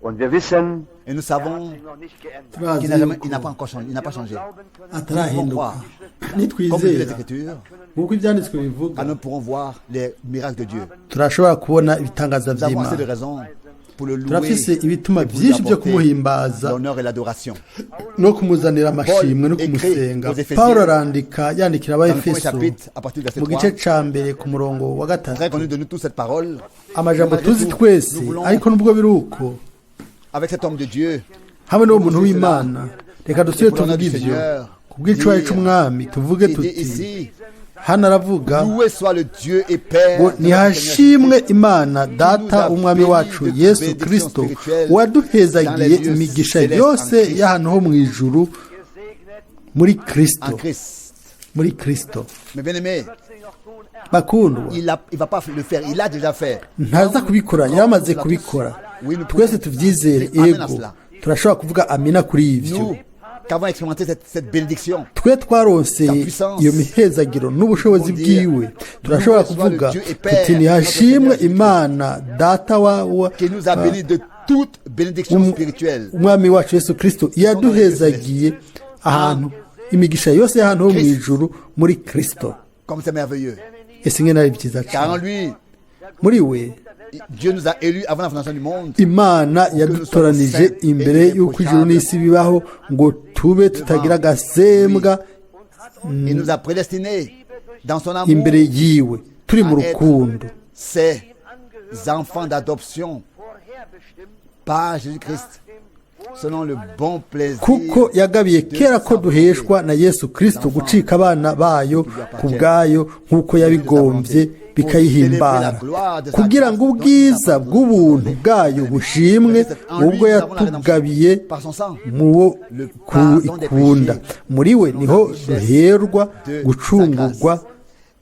Und wir wissen, Et nous savons Turazi qu'il n'a jamais, yuko il n'a pas encore changé. Il n'a pas changé. atarahinduka. Comme le dit Nitwizera l'Écriture, nk'uko ibyanditswe bivuga, nous pourrons voir les miracles de Dieu. Turashobora kubona ibitangaza Nous avons assez de by'Imana. raisons pour le louer Turafise ibituma et pour lui byinshi byo apporter kumuhimbaza l'honneur et l'adoration. no kumuzanira amashimwe no Paul écrit kumusenga. Aux Éphésiens, Pawulo arandika yandikira dans le premier Abaefeso chapitre, à partir du verset mu 3, gice ca mbere ku murongo wa très gatatu, connu de nous tous cette parole. amajambo Malgré tuzi tout, twese, nous voulons, ariko nubwo biri uko, avec cet homme de Dieu, hamwe n'uwo muntu w'Imana, reka dusubire pour l'honneur tuvuge du ivyo Seigneur, ku bw'icubahiro c'Umwami, tuvuge il dit tuti ici, hano aravuga loué soit le Dieu et Père ngo de notre Seigneur nihashimwe Imana Data Umwami wacu Yesu Kristo, waduhezagiye imigisha yose y'ahantu ho mu ijuru muri en Kristo, Christ. muri Kristo. Mais bien aimé, Bakundwa, il ne va pas le faire, il l'a déjà fait. Ntaza kubikora, yaramaze kubikora. Twese tubyizere. Ego, turashobora kuvuga amina kuri ivyo. Nous, qu'avons expérimenté cette bénédiction, Twe twaronse iyo mihezagiro n'ubushobozi bwiwe, turashobora kuvuga tuti nihashimwe Imana Data wa qui nous a bénis de toute bénédiction spirituelle. Umwami wacu Yesu Kristo, yaduhezagiye ahantu imigisha yose y'ahantu ho mu ijuru muri Kristo. Comme c'est merveilleux. Ese ingene ari byiza Car en cyane! lui, Muri we, Dieu nous a élus avant la fondation du monde. Imana yadutoranije imbere y'uko ijuru n'isi bibaho ngo tube tutagira agasembwa Il nous a prédestinés dans son amour imbere yiwe turi mu rukundo, ses enfants d'adoption par Jésus-Christ, selon le bon plaisir kuko yagabiye kera ko duheshwa na Yesu Kristo gucika abana bayo ku bwayo nk'uko yabigombye bikayihimbara, kugira ngo ubwiza bw'ubuntu bwayo bushimwe ubwo yatugabiye par son sang, mu wo ikunda. Muri we niho duherwa de sa gucungurwa grâce,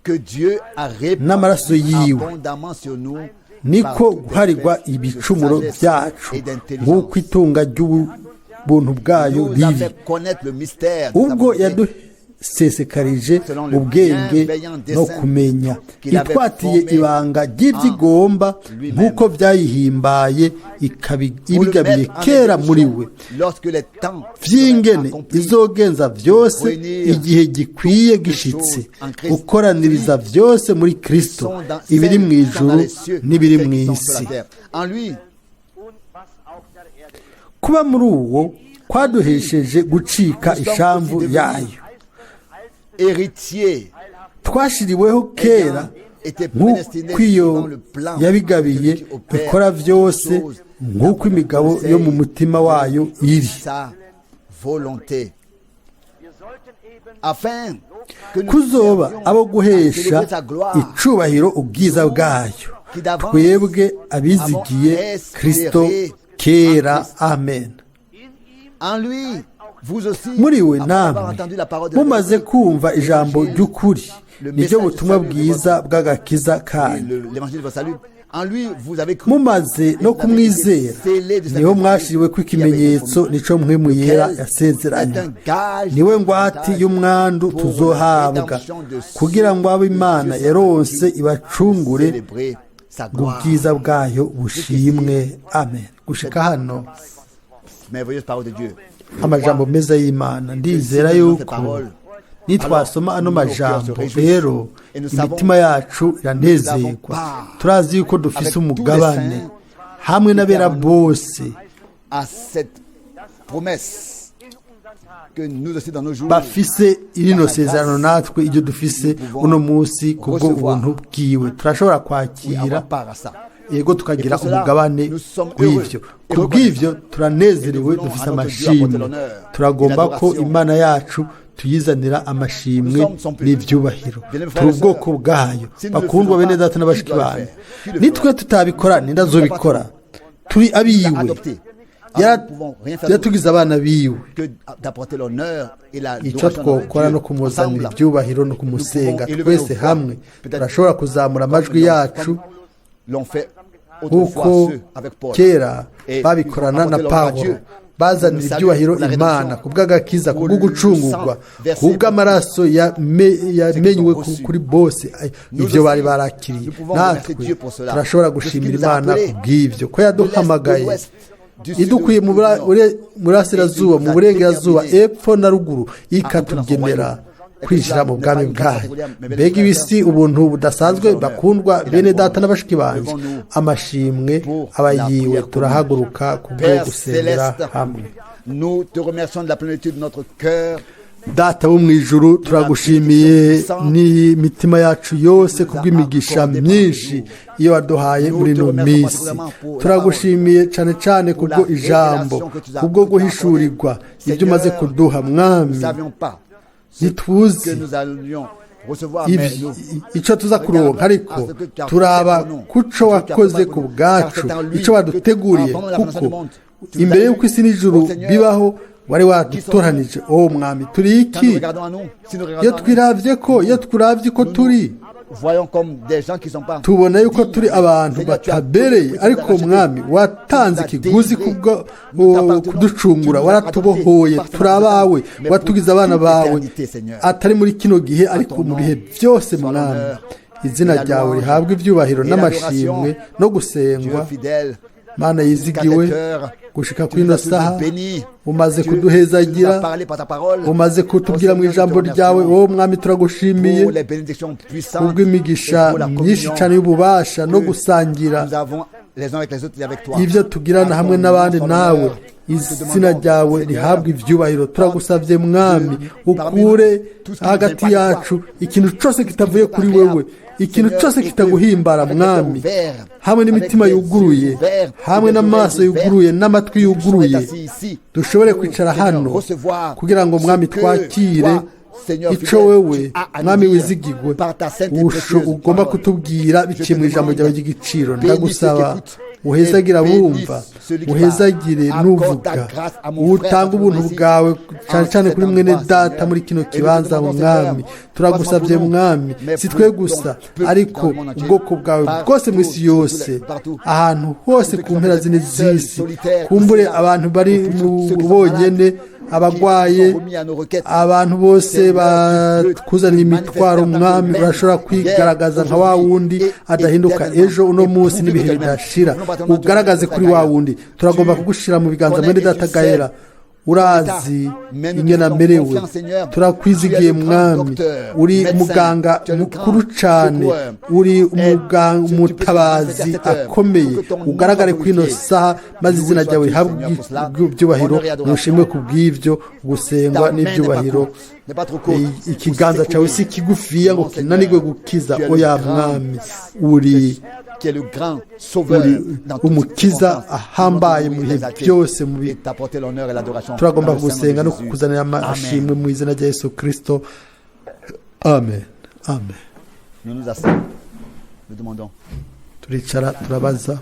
que Dieu a répandu n'amaraso yiwe. Abondamment sur nous par Niko toute guharirwa espèce de ibicumuro sagesse byacu et d'intelligence. nk'uko itunga ry'ubuntu bwayo Nous a riri, fait connaître le mystère de sa ubwo volonté, yadusesekarije ubwenge no kumenya, itwatiye ibanga ry'ibyigomba nk'uko byayihimbaye pour le ibigabiye mettre en kera muri exécution we, lorsque les temps vy'ingene seraient accomplis, izogenza vyose igihe gikwiye gishitse, gukoraniriza vyose muri Kristo, sont dans, ibiri celles mu qui sont dans ijuru les cieux, n'ibiri celles mu qui sont sur isi. La terre. En lui, Kuba muri uwo kwaduhesheje gucika ishamvu yayo, héritier, twashiriweho kera était prédestiné nk'uko iyo suivant le plan yabigabiye de celui qui opère ikora byose toutes choses nk'uko imigabo yo mu mutima wayo iri, sa volonté. Afin que nous kuzoba servions abo à guhesha célébrer sa gloire, icubahiro ubwiza bwayo, twebwe abizigiye Kristo kera. Amen. En lui, vous aussi, Muri we après avoir namwe, entendu la parole de la mumaze vérité, kumva ijambo ry'ukuri, niryo butumwa bwiza bw'agakiza et kanyu, l'évangile de votre salut, en lui, vous avez cru. Mumaze no Et vous avez été kumwizera, scellés de niho mwashiriwe ko ikimenyetso nico Mpwemu Yera lequel yasezeranye, est un gage niwe ngwate y'umwandu pour tuzohabwa, la rédemption de ceux kugira ngo abo que Imana Dieu yaronse s'est ibacungure célébrer sa ngo gloire. ubwiza bwayo bushimwe. Amen. Gushika hano Merveilleuse parole de Dieu. amajambo meza y'Imana. Ndizera yuko nitwasoma ano majambo rero, imitima yacu iranezerwa. Turazi yuko dufise umugabane hamwe n'abera bose À cette promesse que nous aussi dans nos jours bafise irino sezerano, natwe ibyo dufise uno munsi kubwo ubuntu bwiwe turashobora oui, kwakira, avoir part à ça. yego, tukagira umugabane w'ivyo. Ku bw'ivyo turanezerewe, dufise amashimwe. Turagomba ko Imana yacu tuyizanira amashimwe n'ibyubahiro. Turi ubwoko bwayo. Bakundwa bene data na bashiki banyu, nitwe tutabikora, ninde azobikora? Turi abiwe. Adopté. Alors, nous pouvons rien faire d'autre Yatugize abana biwe. Que d'apporter l'honneur et la Icyo twokora no kumuzanira ibyubahiro no kumusenga. Twese hamwe turashobora kuzamura amajwi yacu l'ont fait autrefois nk'uko ceux avec Paul. Kera babikorana na Pawulo, bazanira ibyubahiro Imana ku bw'agakiza, ku bw'ugucungurwa, ku bw'amaraso yamenywe kuri bose ibyo bari barakiriye. Natwe turashobora gushimira Imana ku bw'ibyo ko yaduhamagaye. Idukuye mu burasirazuba, mu burengerazuba, epfo na ruguru, ikatugenera kwinjira mu bwami bwayo. Mbega ibisi ubuntu budasanzwe! Bakundwa bene data na bashiki banje, amashimwe aba yiwe. Turahaguruka kubwo gusengera hamwe. Data wo mu ijuru, turagushimiye n'imitima yacu yose kubw'imigisha myinshi iyo waduhaye muri ino minsi. Turagushimiye cyane cyane kubwo ijambo, kubwo guhishurirwa ibyo umaze kuduha, Mwami. Ntituzi icyo tuza kuronka, ariko turaba kuco wakoze ku bwacu, icyo waduteguriye, kuko imbere y'uko isi n'ijuru bibaho wari wadutoranije. Uwo Mwami, turi iki? Iyo twirabye ko, iyo turabye ko turi, tubona yuko turi abantu batabereye. Ariko Mwami, watanze ikiguzi kubwo kuducungura, waratubohoye, turi abawe, watugize abana bawe, atari muri kino gihe ariko mu bihe byose. Mwami, izina ryawe rihabwa ibyubahiro n'amashimwe no gusengwa. Mana yizigiwe, gushika kuri ino saha umaze kuduhezagira, umaze kutubwira mu ijambo ryawe. Wowe Mwami, turagushimiye kubw'imigisha myinshi cyane y'ububasha no gusangira ibyo tugirana hamwe n'abandi nawe. Izina ryawe rihabwa ibyubahiro. Turagusabye, Mwami, ukure hagati yacu ikintu cyose kitavuye kuri wewe, ikintu cyose kitaguhimbara, Mwami. Hamwe n'imitima yuguruye, hamwe n'amaso yuguruye n'amatwi yuguruye, dushobore kwicara hano kugira ngo, Mwami, twakire icyo wewe, Mwami wizigigwe, ugomba kutubwira biciye mu ijambo ryawe ry'igiciro. Ndagusaba uhezagire abumva, uhezagire n'uvuga, utanga ubuntu bwawe cyane cyane kuri mwene data muri kino kibanza. Mwami, turagusabye, Mwami, si twe gusa ariko ubwoko bwawe bwose mu isi yose, ahantu hose ku mpera zine z'isi, kumbure abantu bari mu bonyene, abagwaye, abantu bose bakuzanira imitwaro. Mwami, urashobora kwigaragaza nka wa wundi adahinduka ejo, uno munsi n'ibihe bidashira. Ugaragaze kuri wa wundi. Turagomba kugushira mu biganza mwene data Gahera. Urazi ingena merewe. Turakwizigiye, Mwami. Uri umuganga mukuru cyane, uri umutabazi akomeye. Ugaragare kuri ino saha, maze izina ryawe rihabwe ibyubahiro. Mushimwe ku bw'ibyo, gusengwa n'ibyubahiro. Ikiganza cyawe si kigufiya ngo kinanirwe gukiza. Oya, Mwami, uri umukiza ahambaye mu bihe byose. Mu turagomba gusenga no kukuzanira amashimwe mu izina rya Yesu Kirisito. Amen, amen. Turicara, turabaza.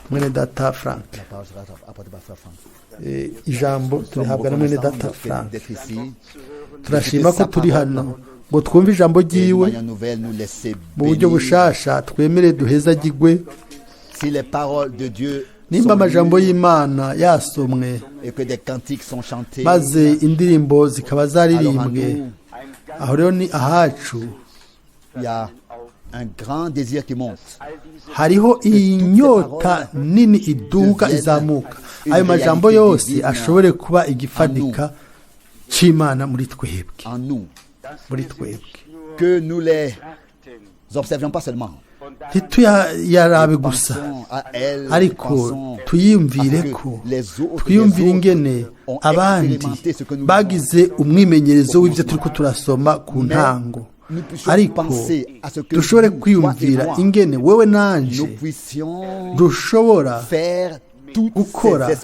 Mwene data Frank, ijambo turihabwa na mwene data Frank. Turashima ko turi hano ngo twumve ijambo ryiwe mu buryo bushasha, twemere duhezagirwe. Nimba amajambo y'Imana yasomwe maze indirimbo zikaba zaririmbwe, aho rero ni ahacu. Hariho inyota nini iduga izamuka, ayo majambo yose ashobore kuba igifatika cy'Imana muri twebwe, muri twebwe. Ntituyarabe gusa, ariko tuyiyumvire ko, twiyumvire ingene abandi bagize umwimenyerezo w'ibyo turi ko turasoma ku ntango, ariko dushobore kwiyumvira ingene wewe nanje dushobora gukora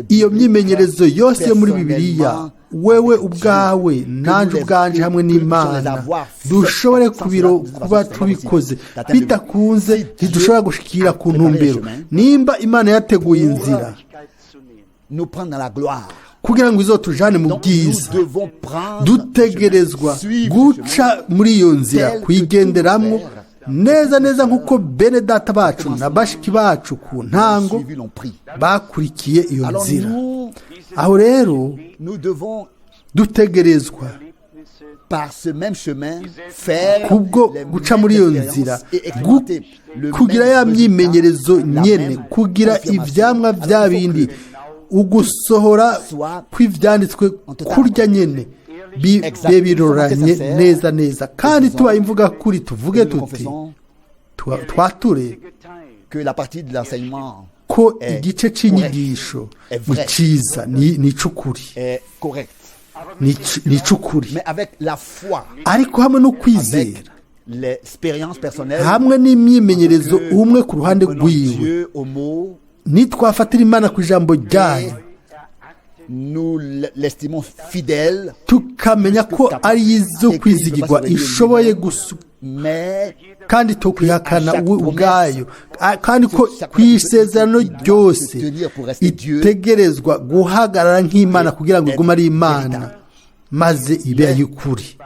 iyo myimenyerezo yose yo muri Bibiliya, wewe ubwawe nanjye ubwanje hamwe n'Imana, dushobore kuba tubikoze. Bidakunze ntidushobora gushikira ku ntumbero. Nimba Imana yateguye inzira kugira ngo izotujane mu bwiza, dutegerezwa guca muri iyo nzira, kuyigenderamo neza neza nk'uko bene data bacu na bashiki bacu ku ntango bakurikiye iyo nzira. Aho rero dutegerezwa Kubwo guca muri iyo nzira, kugira ya myimenyerezo nyene, kugira ivyamwa vya bindi, ugusohora kw'ivyanditswe kurya nyene, bibe biroranye neza neza. Kandi tubaye imvuga kuri, tuvuge tuti twature ko igice c'inyigisho ni ciza, ni ic'ukuri, ni ic'ukuri, ariko hamwe no kwizera, hamwe n'imyimenyerezo umwe ku ruhande rwiwe, nitwafatira Imana ku ijambo ryayo, tukamenya ko ari izo kwizigirwa, ishoboye kandi tukwihakana ubwayo, kandi ko ku isezerano ryose itegerezwa guhagarara nk'Imana kugira ngo igume ari Imana, maze ibe ay'ukuri.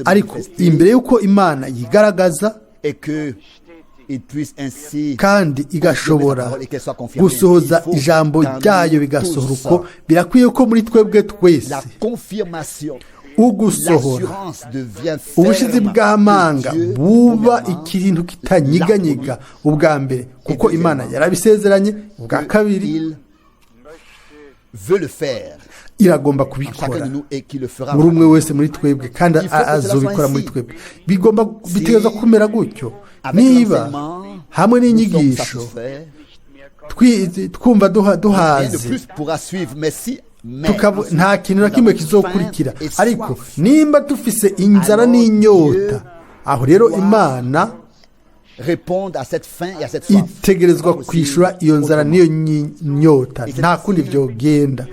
Ariko imbere y'uko Imana yigaragaza kandi igashobora gusohoza ijambo ryayo bigasohora uko birakwiye, ko muri twebwe twese ugusohora ubushizi bw'amanga buba ikintu kitanyeganyega. Ubwa mbere, kuko Imana yarabisezeranye; ubwa kabiri, iragomba kubikora muri umwe wese muri twebwe, kandi azobikora muri twebwe. Bigomba bitegerezwa kumera gutyo. Niba hamwe n'inyigisho twumva duhaze, nta kintu na kimwe kizokurikira. Ariko nimba dufise inzara n'inyota, aho rero Imana itegerezwa kwishyura iyo nzara n'iyo nyota, nta kundi byogenda.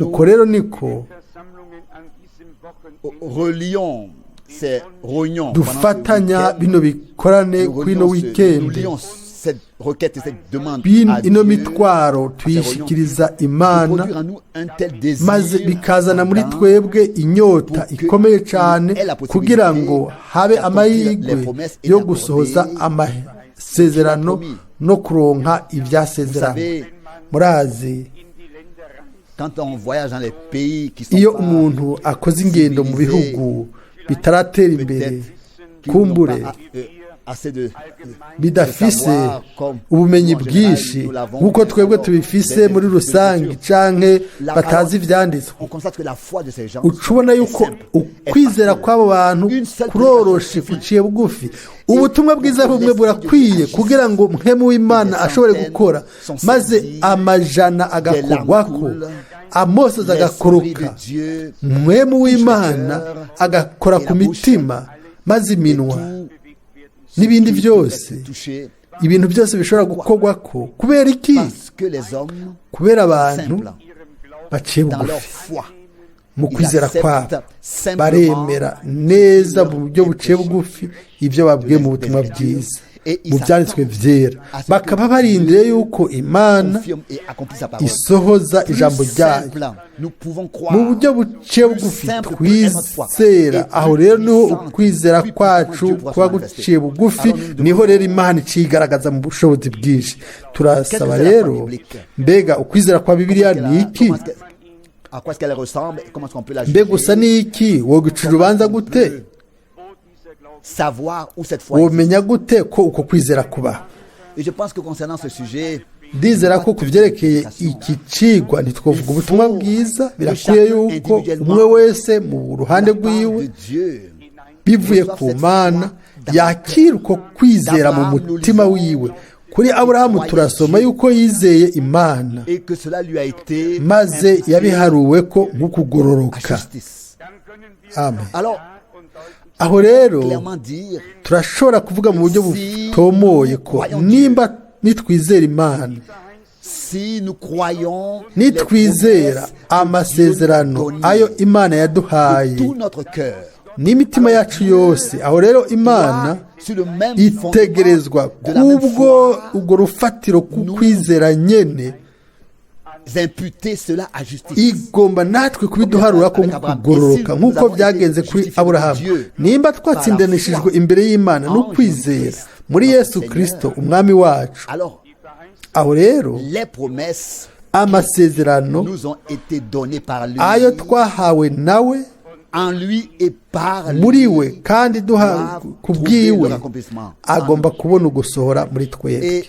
Uko rero niko dufatanya bino bikorane kuri ino wikendi, ino mitwaro tuyishikiriza Imana, maze bikazana muri twebwe inyota ikomeye cyane, kugira ngo habe amahirwe yo gusohoza amasezerano no kuronka ibyasezerano. Murazi, iyo umuntu akoze ingendo mu bihugu bitaratera imbere, kumbure bidafise ubumenyi bwinshi nk'uko twebwe tubifise muri rusange, canke batazi ivyanditswe, uca ubona yuko ukwizera kw'abo bantu kuroroshe, kuciye bugufi. Ubutumwa bwiza bumwe burakwiye kugira ngo mpwemu w'Imana ashobore gukora, maze amajana agakorwako, amosozi agakoroka, mpwemu w'Imana agakora ku mitima, maze iminwa n'ibindi byose, ibintu byose bishobora gukorwa ko. Kubera iki? Kubera abantu baciye bugufi mu kwizera kwabo, baremera neza mu buryo buciye bugufi ibyo babwiye mu butumwa bwiza, mu byanditswe byera, bakaba barindiriye yuko Imana isohoza ijambo ryayo mu buryo buciye bugufi. Twizera, aho rero niho ukwizera kwacu kuba guciye bugufi, niho rero Imana icigaragaza mu bushobozi bwinshi. Turasaba rero, mbega ukwizera kwa Bibiliya ni iki? Mbega usa n'iki? Woguca urubanza gute? Womenya gute ko uko kwizera kuba? Ndizera ko ku byerekeye iki cigwa ntitwavuga ubutumwa bwiza. Birakwiye yuko umwe wese mu ruhande rwiwe, bivuye ku Mana, yakira uko kwizera mu mutima wiwe. Kuri Aburahamu turasoma yuko yizeye Imana, maze yabiharuwe ko nk'ukugororoka. Amen. Aho rero turashobora kuvuga mu buryo butomoye ko nimba nitwizera Imana, nitwizera amasezerano ayo Imana yaduhaye n'imitima yacu yose, aho rero Imana itegerezwa kubwo urwo rufatiro kwizera nyene, igomba natwe kubiduharura ko kugororoka, nk'uko byagenze kuri Aburahamu. Nimba twatsindanishijwe imbere y'Imana no kwizera muri Yesu Kristo umwami wacu, aho rero amasezerano ayo twahawe nawe Muri we kandi duha ku bwiwe agomba kubona ugusohora muri twebwe.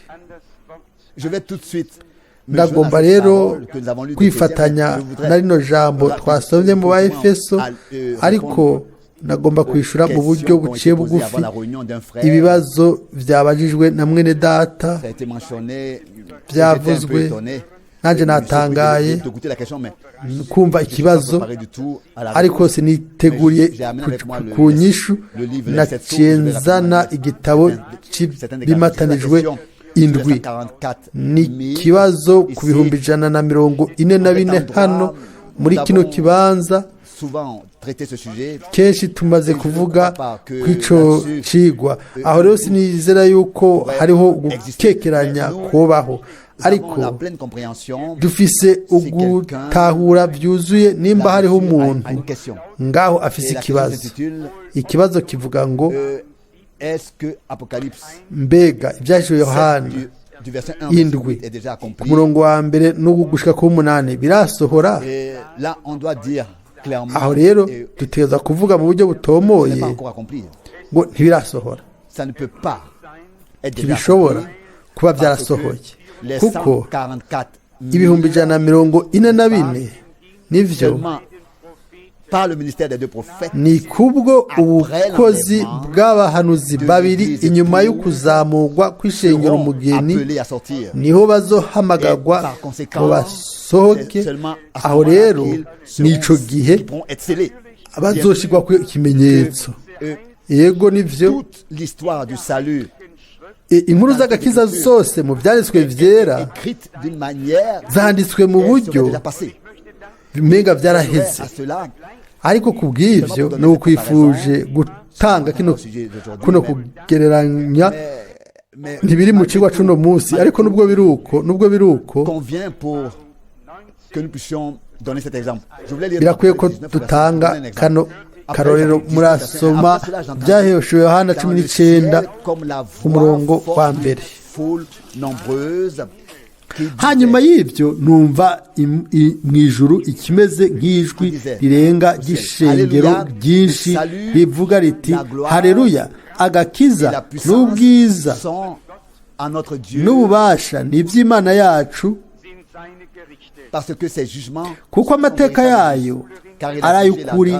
Ndagomba rero kwifatanya na rino jambo twasomye mu ba Efeso, ariko nagomba kwishyura mu buryo buciye bugufi ibibazo byabajijwe na mwene data byavuzwe. Nanjye natangaye kumva ikibazo, ariko siniteguriye ku nyishu. Naciye nzana igitabo bimatanijwe indwi. Ni ikibazo ku 144,000 hano muri kino kibanza. Kenshi tumaze kuvuga ku ico cigwa. Aho rero sinizera yuko hariho gukekeranya kubaho, ariko dufise ugutahura byuzuye nimba hariho umuntu ngaho afise ikibazo. Ikibazo kivuga ngo: mbega Ibyahishuriwe Yohana 7 ku murongo wa 1 n'ugushika ku 8 birasohora? Aho rero dutegereza kuvuga mu buryo butomoye ngo ntibirasohora, ntibishobora kuba byarasohoye, kuko 144,000 nivyo ni kubwo ubukozi bw'abahanuzi babiri inyuma yo kuzamurwa kw'ishengero umugeni, niho bazohamagagwa ngo basohoke. Aho rero nico gihe bazoshirwa ku ikimenyetso. Yego, nivyo, inkuru z'agakiza zose mu byanditswe byera zanditswe mu buryo bimenga byaraheze. Ariko ku bw'ibyo ni ukwifuje gutanga kuno kugereranya, ntibiri mu kigo cy'uno munsi, ariko nubwo biri uko birakwiye ko dutanga kano karorero. Murasoma Byahishuriwe Yohana 19 umurongo wa 1. Hanyuma y'ibyo numva mu ijuru ikimeze nk'ijwi rirenga ry'ishengero ryinshi rivuga riti: "Hareruya, agakiza n'ubwiza n'ububasha ni iby'Imana yacu, kuko amateka yayo ari ay'ukuri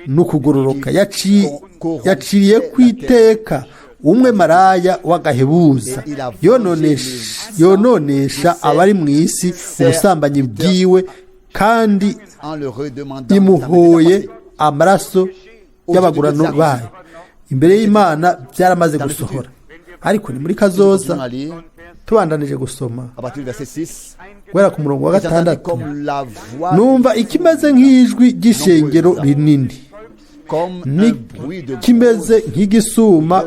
n'ukugororoka. Yaciriye ku iteka umwe maraya w'agahebuza yononesha abari mu isi ubusambanyi bwiwe, kandi imuhoye amaraso y'abagurano bayo." Imbere y'Imana byaramaze gusohora, ariko ni muri kazoza. Tubandanije gusoma guhera ku murongo wa 6: Numva ikimeze nk'ijwi ry'ishengero rinini, kimeze nk'igisuma,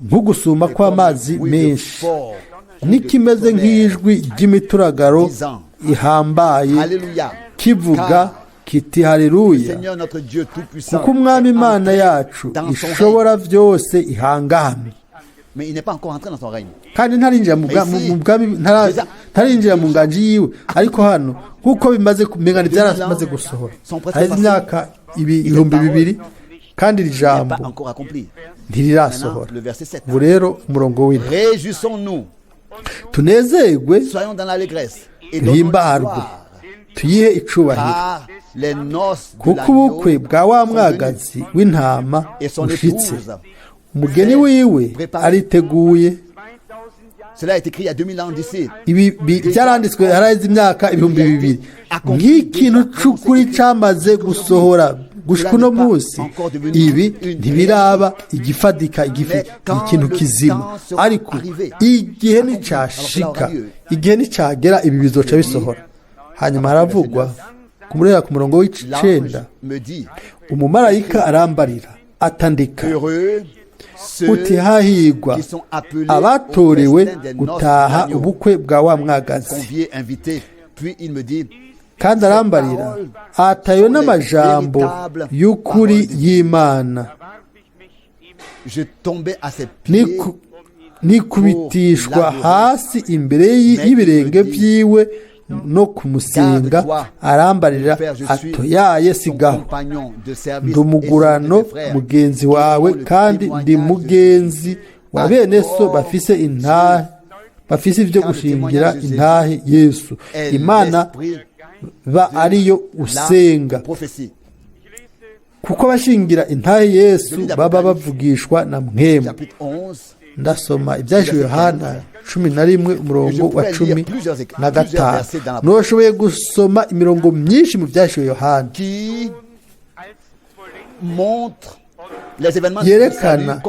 nk'ugusuma kw'amazi menshi, n'ikimeze nk'ijwi ry'imituragaro ihambaye, kivuga kiti: "Haleluya, kuko Umwami Imana yacu ishobora byose ihangame." Kandi ntarinjira mu bwami, ntarinjira mu nganji yiwe. Ariko hano nk'uko bimaze kumenya, byaramaze gusohora haheze imyaka 2000, kandi iri jambo ntirirasohora. Ubu rero umurongo w'indwi: Tunezerwe, duhimbarwe, tuyihe icubahiro, kuko ubukwe bwa wa mwagazi w'intama bushitse, umugeni wiwe ariteguye. Ibi byaranditswe haraheze imyaka 2000 nk'ikintu c'ukuri camaze gusohora. Gushika uno munsi ibi ntibiraba igifatika, ikintu kizima, ariko igihe nicashika, igihe nicagera, ibi bizoca bisohora. Hanyuma haravugwa kumurera ku murongo w'9: Umumarayika arambarira atandika uti: "Hahigwa abatorewe gutaha ubukwe bwa wa mwagazi." Kandi arambarira atayo n'amajambo y'ukuri y'Imana. Nikubitishwa hasi imbere y'ibirenge byiwe no kumusenga. Arambarira atoyaye sigaho, ndi umugurano mugenzi wawe, kandi ndi mugenzi wa bene so bafise intahe, bafise ibyo gushingira intahe Yesu. Imana ba ariyo usenga, kuko abashingira intahe Yesu baba bavugishwa na mwemu. Ndasoma ibyashyizwe Yohana 11 umurongo wa 15. Ntushoboye gusoma imirongo myinshi mu byashyizwe Yohana yerekana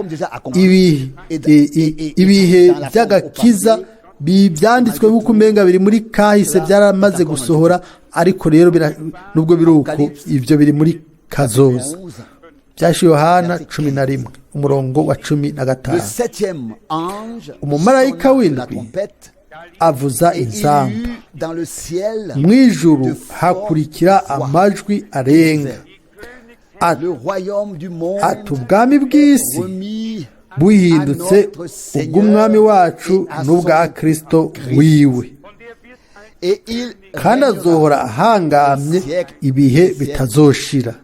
ibihe by'agakiza byanditswe nk'uko umenga biri muri kahise, byaramaze gusohora, ariko rero nubwo biri uko, ibyo biri muri kazoza. Byashyizwe Yohana 11 umurongo wa 15. Umumarayika w'indwi avuza inzamba, mu ijuru hakurikira amajwi arenga ati: ubwami bw'isi buhindutse ubw'umwami wacu n'ubwa Kristo wiwe, kandi azohora ahangamye ibihe bitazoshira.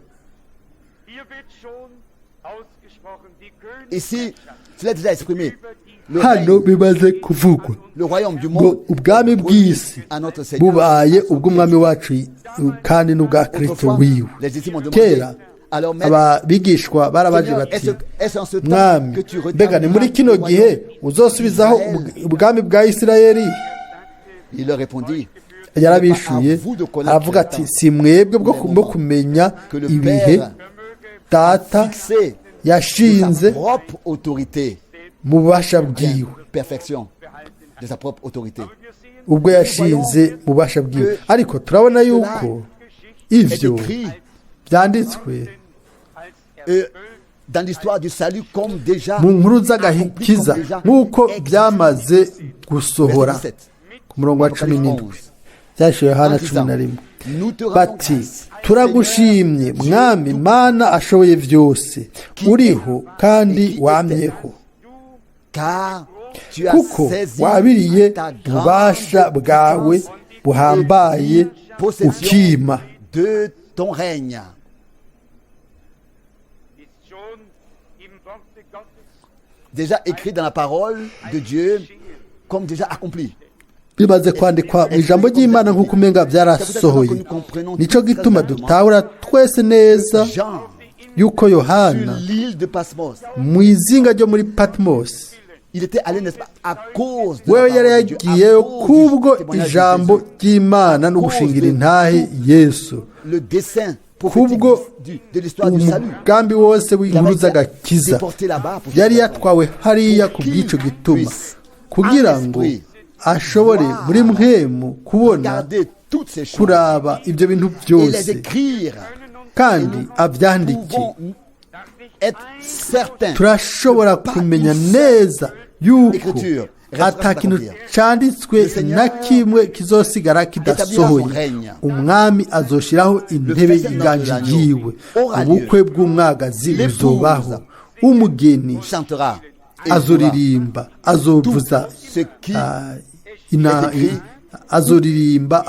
Hano bimaze kuvugwa ngo ubwami bw'isi bubaye ubw'umwami wacu kandi n'ubwa Kristo wiwe. Kera ababigishwa barabaje bati: mwami, mbega ni muri kino gihe uzosubizaho ubwami bwa Isirayeli? Yarabishuye aravuga ati: si mwebwe bwo kumenya ibihe Data yashinze mu bubasha bwiwe, ubwo yashinze mu bubasha bwiwe. Ariko turabona yuko ivyo byanditswe mu nkuru z'agakiza nk'uko byamaze gusohora. Ku murongo wa 17 byashyizwe Yohana 11, bati: turagushimye mwami Mana ashoboye byose, uriho kandi wamyeho, kuko wabiriye ububasha bwawe buhambaye ukima. Déjà écrit dans la parole de Dieu comme déjà accompli. Bimaze kwandikwa mu ijambo ry'Imana nk'uko umenga byarasohoye. Nico gituma dutahura twese neza yuko Yohana mu izinga ryo muri Patmos wewe yari yagiyeyo kubwo ijambo ry'Imana no gushingira intahe Yesu, kubwo umugambi wose w'inkuru z'agakiza. Yari yatwawe hariya ku bw'icyo gituma, kugira ngo ashobore muri mwemu kubona kuraba ibyo bintu byose kandi abyandike. Turashobora kumenya neza yuko ata kintu cyanditswe na kimwe kizosigara kidasohoye. Umwami azoshiraho intebe y'inganji yiwe, ubukwe bw'umwagazi buzobaho, umugeni azoririmba, azovuza azoririmba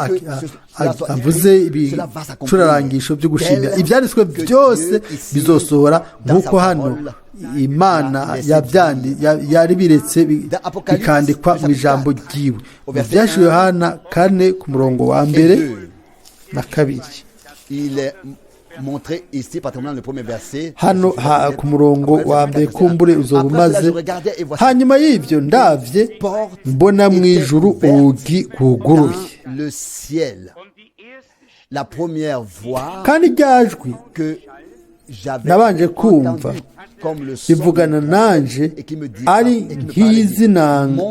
avuze ibicurarangisho byo gushimira. Ibyanditswe byose bizosohora nk'uko hano Imana yari biretse bikandikwa mu ijambo ryiwe. Byashyizwe Yohana 4 ku murongo wa 1 na 2. Hano ku murongo wa 1 kumbure uzoba umaze. Hanyuma y'ibyo ndavye mbona mu ijuru urugi rwuguruye, kandi ryajwi nabanje kumva rivugana nanje ari nk'izinanga,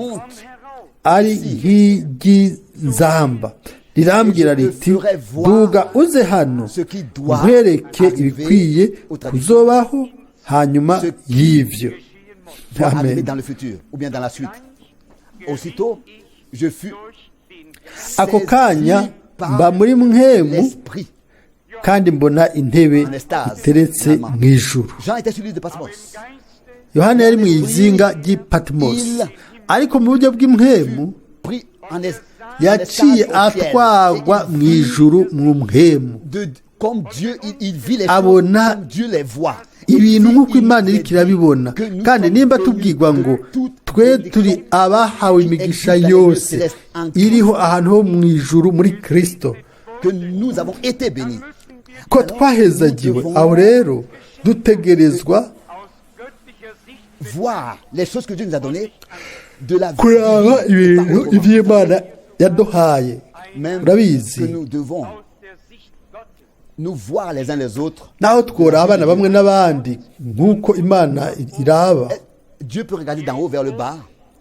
ari nk'iry'inzamba, rirambwira riti: duga uze hano nkwereke ibikwiye kuzobaho hanyuma y'ivyo. Amen. Ako kanya mba muri mwemu, kandi mbona intebe iteretse mu ijuru. Yohana yari mu izinga ry'i Patmos, ariko mu buryo bw'impwemu Yaciye atwagwa mu ijuru mu mpwemu, abona ibintu nk'uko Imana iriko irabibona. Kandi nimba tubwirwa ngo twe turi abahawe imigisha yose iriho ahantu ho mu ijuru muri Kristo, ko twahezagiwe, aho rero dutegerezwa kuraba ibintu iby'Imana yaduhaye. Urabizi, naho twora abana bamwe n'abandi nk'uko Imana iraba.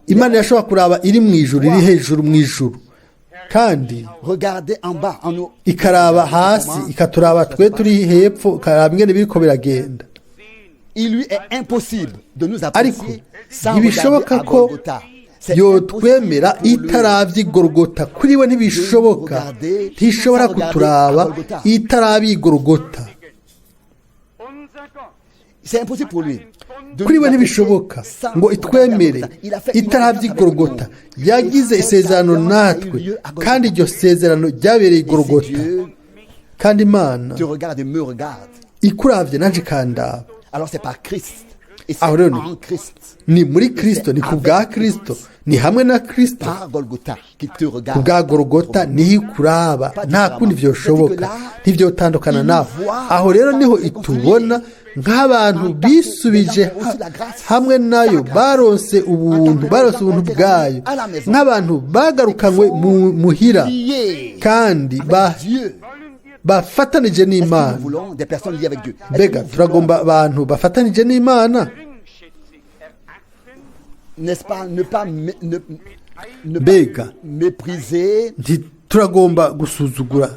Imana irashobora kuraba iri mu ijuru, iri hejuru mu ijuru, kandi ikaraba hasi, ikaturaba twe turi hepfo, ikaraba ingene biriko biragenda. Ariko ntibishoboka ko yotwemera itaravye Igorogota. Kuri we ntibishoboka, ntishobora kuturaba itaravye Igorogota. Kuri we ntibishoboka ngo itwemere itaravye Igorogota. Yagize isezerano natwe, kandi iryo sezerano ryabereye Igorogota. Kandi Imana ikuravye nanje ikandaba. Aho rero ni muri Kristo, ni ku bwa Kristo, ni hamwe na Kristo, ku bwa Gorogota niho ikuraba. Nta kundi vyoshoboka, ntivyotandukana nawe. Aho rero niho itubona nk'abantu bisubije hamwe nayo, baronse ubuntu, baronse ubuntu bwayo, nk'abantu bagarukanywe mu muhira kandi bafatanije n'Imana. Mbega turagomba abantu bafatanije n'Imana? Mbega ntituragomba gusuzugura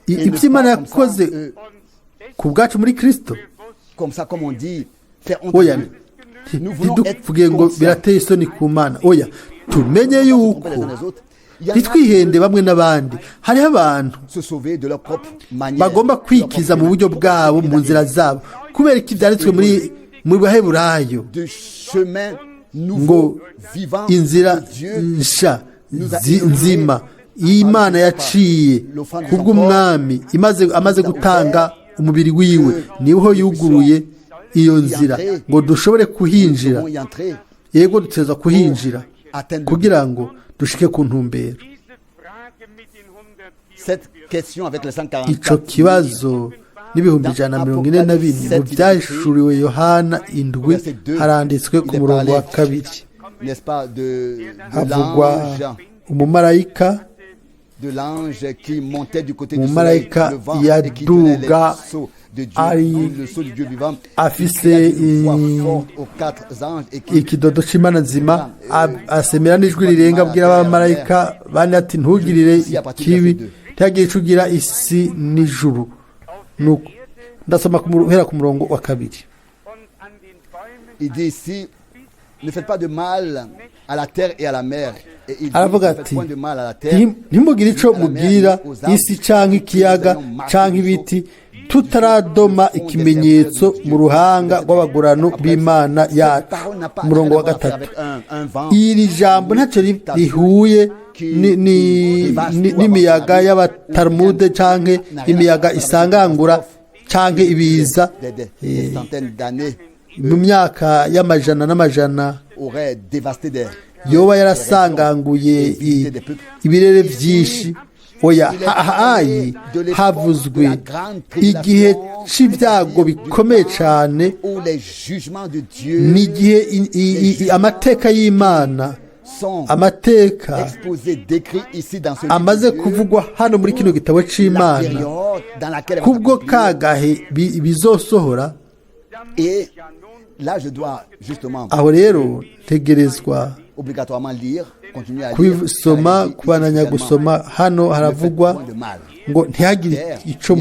ibyo Imana yakoze ku bwacu muri Kristo? Oya, ntiduvuge ngo birateye isoni ku Mana. Oya, tumenye yuko ntitwihende bamwe n'abandi. Hariho abantu bagomba kwikiza mu buryo bwabo, mu nzira zabo. Kubera ko ibyanditswe muri Baheburayo ngo inzira nsha nzima y'Imana yaciye kubw'umwami amaze gutanga umubiri wiwe, niho yuguruye iyo nzira ngo dushobore kuhinjira. Yego, duteza kuhinjira kugira ngo dushike ku ntumbero. Ico kibazo n'144,000 mu byahishuriwe Yohana 7 haranditswe ku murongo wa 2, havugwa umumarayika yaduga ari afise ikidodo c'Imana nzima, asemera n'ijwi rirenga abwira abamarayika bane ati ntugirire ikibi, ntihagire ico ugira isi n'ijuru. Nuko ndasoma guhera ku murongo wa 2. Aravuga ati ntimugire ico mubwira isi canke ikiyaga canke ibiti, tutaradoma ikimenyetso mu ruhanga rw'abagurano b'Imana yacu. Umurongo wa 3. Iri jambo ntacyo rihuye n'imiyaga y'abatalmude canke imiyaga isangangura canke ibiza mu myaka y'amajana n'amajana yoba yarasanganguye ibirere vyinshi. Oya, hayi havuzwe igihe c'ibyago bikomeye cane, n'igihe amateka y'Imana, amateka amaze kuvugwa hano muri kino gitabo c'Imana, kubwo kagahe bizosohora. Aho rero ntegerezwa kubisoma, kubananya gusoma. Hano haravugwa ngo ntihagire ico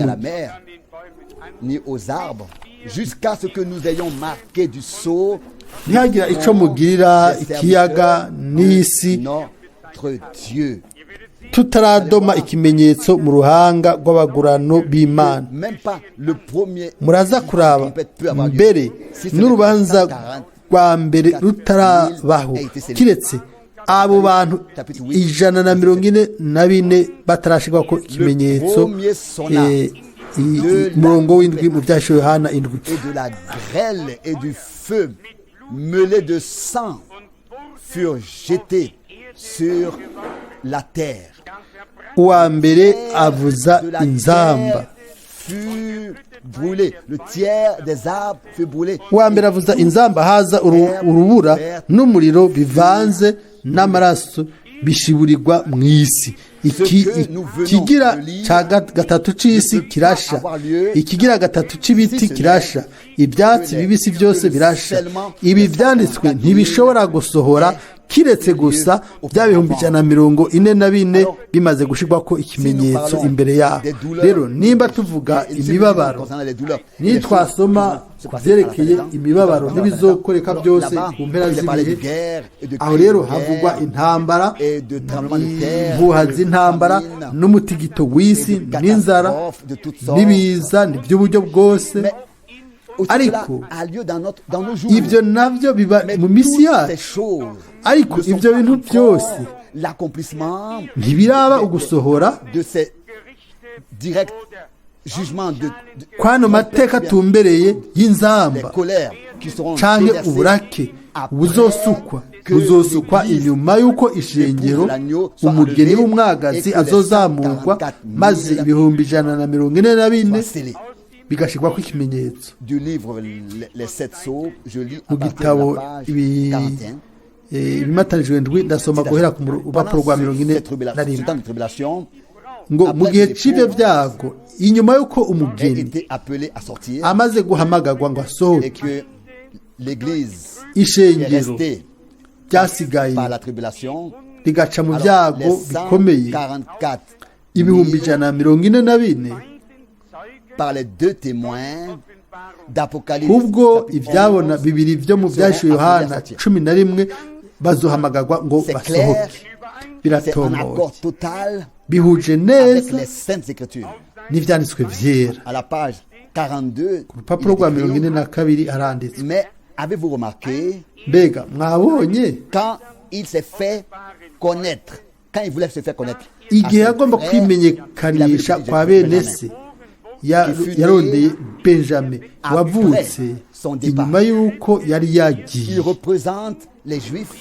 ntihagira ico mugirira ikiyaga n'isi, tutaradoma ikimenyetso mu ruhanga rw'abagurano b'Imana. Muraza kuraba mbere n'urubanza rwa mbere rutarabaho, kiretse Abo bantu 144 batarashirwa ko ikimenyetso, umurongo w'7 mu Byahishuwe Yohana 7. Et de la grêle et du feu mêlés de sang furent jetés sur la terre. Uwa mbere avuza De la inzamba. terre fut brûlé. Le tiers des arbres fut brûlé. Uwa mbere avuza inzamba, haza urubura n'umuriro bivanze n'amaraso, bishiburirwa mu isi. Ikigira cya gatatu c'isi kirasha, ikigira gatatu c'ibiti kirasha, ibyatsi bibisi byose birasha. Ibi byanditswe ntibishobora gusohora kiretse gusa bya 144,000 bimaze gushirwa ko ikimenyetso imbere yabo. Rero nimba tuvuga imibabaro, nitwasoma ku byerekeye imibabaro n'ibizokoreka byose ku mpera z'ibihe, aho rero havugwa intambara, impuha z'intambara n'umutigito w'isi n'inzara n'ibiza by'uburyo bwose. Ariko ibyo nabyo biba mu minsi yacu, ariko ibyo bintu byose ntibiraba ugusohora kwano mateka atumbereye y'inzamba canke uburake buzosukwa. Buzosukwa inyuma y'uko ishengero, umugeni w'umwagazi, azozamurwa, maze 144,000 bigashyirwako ikimenyetso. Du livre Les Sept Sceaux, je lis Mu à partir de gitabo la page ibi 41. Ibimatanijwe ndwi, ndasoma guhera ku rupapuro rwa 41. Ce temps de tribulation Ngo mu gihe c'ibyo byago, inyuma y'uko a umugeni été appelé à sortir amaze guhamagarwa ngo et asohoke, que l'Église est ishengero restée ryasigaye par la tribulation. rigaca mu Alors, byago les bikomeye, 144 144,000 par les deux témoins d'Apocalypse ubwo chapitre ibyabona 11, bibiri byo mu Byahishuwe Yohana 11 bazohamagarwa ngo C'est clair, basohoke. c'est en Biratomoye, accord total bihuje avec neza les Saintes Écritures. n'ivyanditswe vyera. À la page 42, Ku rupapuro il est rwa écrit, 42 haranditswe: mais avez-vous remarqué Mbega mwabonye, quand il s'est fait connaître, quand il voulait se faire connaître à igihe ses yagomba frères, il avait kwimenyekanisha le petit kwa bene Benjamin. se, yarondeye Benjamin wavutse inyuma y'uko yari yagiye. Il représente les Juifs.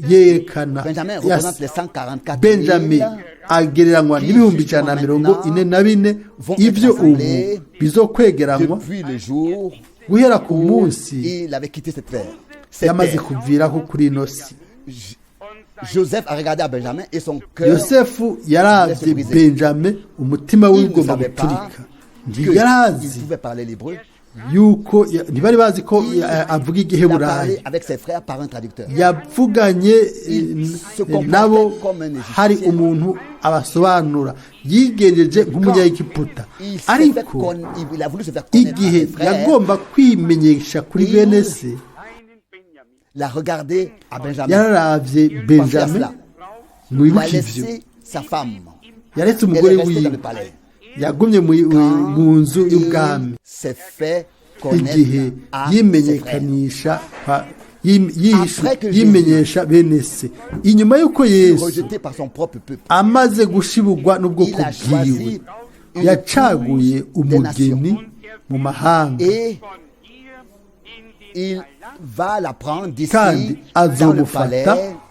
Yerekana Benjamin représente les 144 000 Benjamin agereranywa n'144,000, ibyo ubu bizokwegeranywa depuis le jour guhera ku munsi il avait quitté cette terre. Cette yamaze terre. kuviraho kuri ino si. Joseph a regardé à Benjamin et son cœur Yosefu yaravye Benjamin, umutima il we ne ugomba savait pas guturika. Ntiyarazi qu'il pouvait parler l'hébreu. yuko ntibari bazi ko avuga Il a igiheburayi. parlé avec ses frères par un traducteur. Yavuganye se comportait nabo comme un Égyptien. hari umuntu abasobanura, yigenjeje nk'umunyaegiputa. Il s'est fait Ariko il a voulu se faire connaître à igihe ses frères. yagomba kwimenyesha kuri bene se, L'a regardé à Benjamin. yararavye Pensez à Benjamin. cela. Il a Mwibuke ivyo. laissé sa femme. Yaretse Elle umugore est restée dans wiwe, le palais. yagumye mu nzu y'ubwami. Il s'est fait connaître Igihe à ses frères. yimenyekanisha Après que yimenyesha bene se, inyuma y'uko Yesu Rejeté par son propre peuple. amaze gushibugwa n'ubwoko Il a choisi bwiwe, une yacaguye des nations. umugeni mu mahanga, Et il va la prendre d'ici kandi dans le azomufata palais,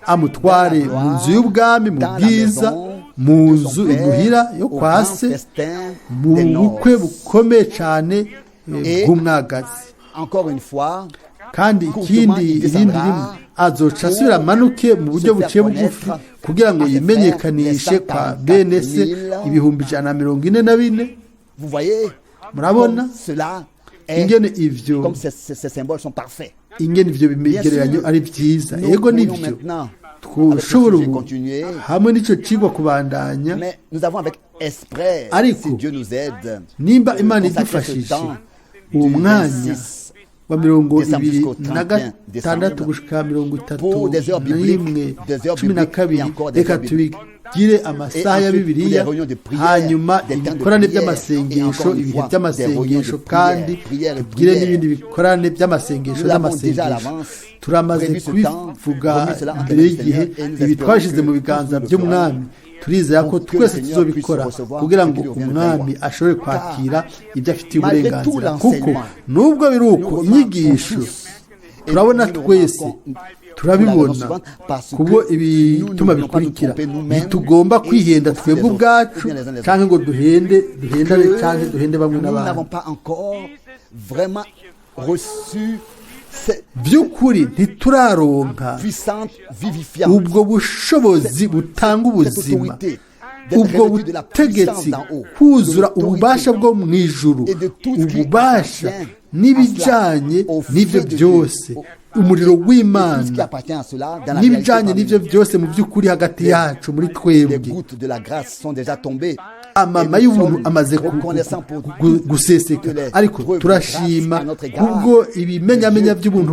amutware dans la mu nzu y'ubwami, mu dans la bwiza, maison mu de son nzu père, imuhira yo au kwa grand se, festin mu des bukwe noces. bukomeye cyane Et- bw'umwagazi. Encore une fois, Kandi Courtement, ikindi il irindi descendra rimwe azoca asubira amanuke mu buryo se faire buciye bugufi connaître kugira ngo à ses yimenyekanishe frères, les kwa bene se 144 000. 144,000. Vous voyez Murabona comme cela est, ingene ivyo comme ces symboles sont parfaits. ingene ivyo bigereranyo sûr, ari vyiza. Nous Yego, pourrions nivyo, maintenant, avec ce twoshobora sujet, ubu continuer, hamwe n'ico cigwa kubandanya, mais nous avons avec esprit, Ariko, si Dieu nous aide, nimba de Imana consacrer ce idufashije, temps uwo du mwanya 26 wa mirongo décembre ibiri jusqu'au na 31 gatandatu décembre gushika mirongo itatu pour des heures na rimwe bibliques, des heures cumi na bibliques kabiri, et encore des reka heures bibliques. Tugire amasaha ya Bibiliya, hanyuma ibikorane by'amasengesho, ibihe by'amasengesho, kandi tugire n'ibindi bikorane by'amasengesho n'amasengesho. Turamaze kubivuga mbere y'igihe, ibi twashyize mu biganza by'Umwami. Turizera ko twese tuzobikora kugira ngo Umwami ashobore kwakira ibyo afitiye uburenganzira, kuko nubwo biri uko, inyigisho turabona twese turabibona kubwo ibituma bikurikira. Ntitugomba kwihenda twebwe ubwacu cyangwa ngo duhende, duhendane cyangwa duhende bamwe n'abandi. By'ukuri ntituraronka ubwo bushobozi butanga ubuzima, ubwo butegetsi, kuzura ububasha bwo mu ijuru, ububasha n'ibijyanye n'ibyo byose, umuriro w'Imana n'ibijyanye n'ibyo byose mu by'ukuri hagati yacu muri twebwe. Amama y'ubuntu amaze guseseka, ariko turashima kubwo ibimenyamenya by'ubuntu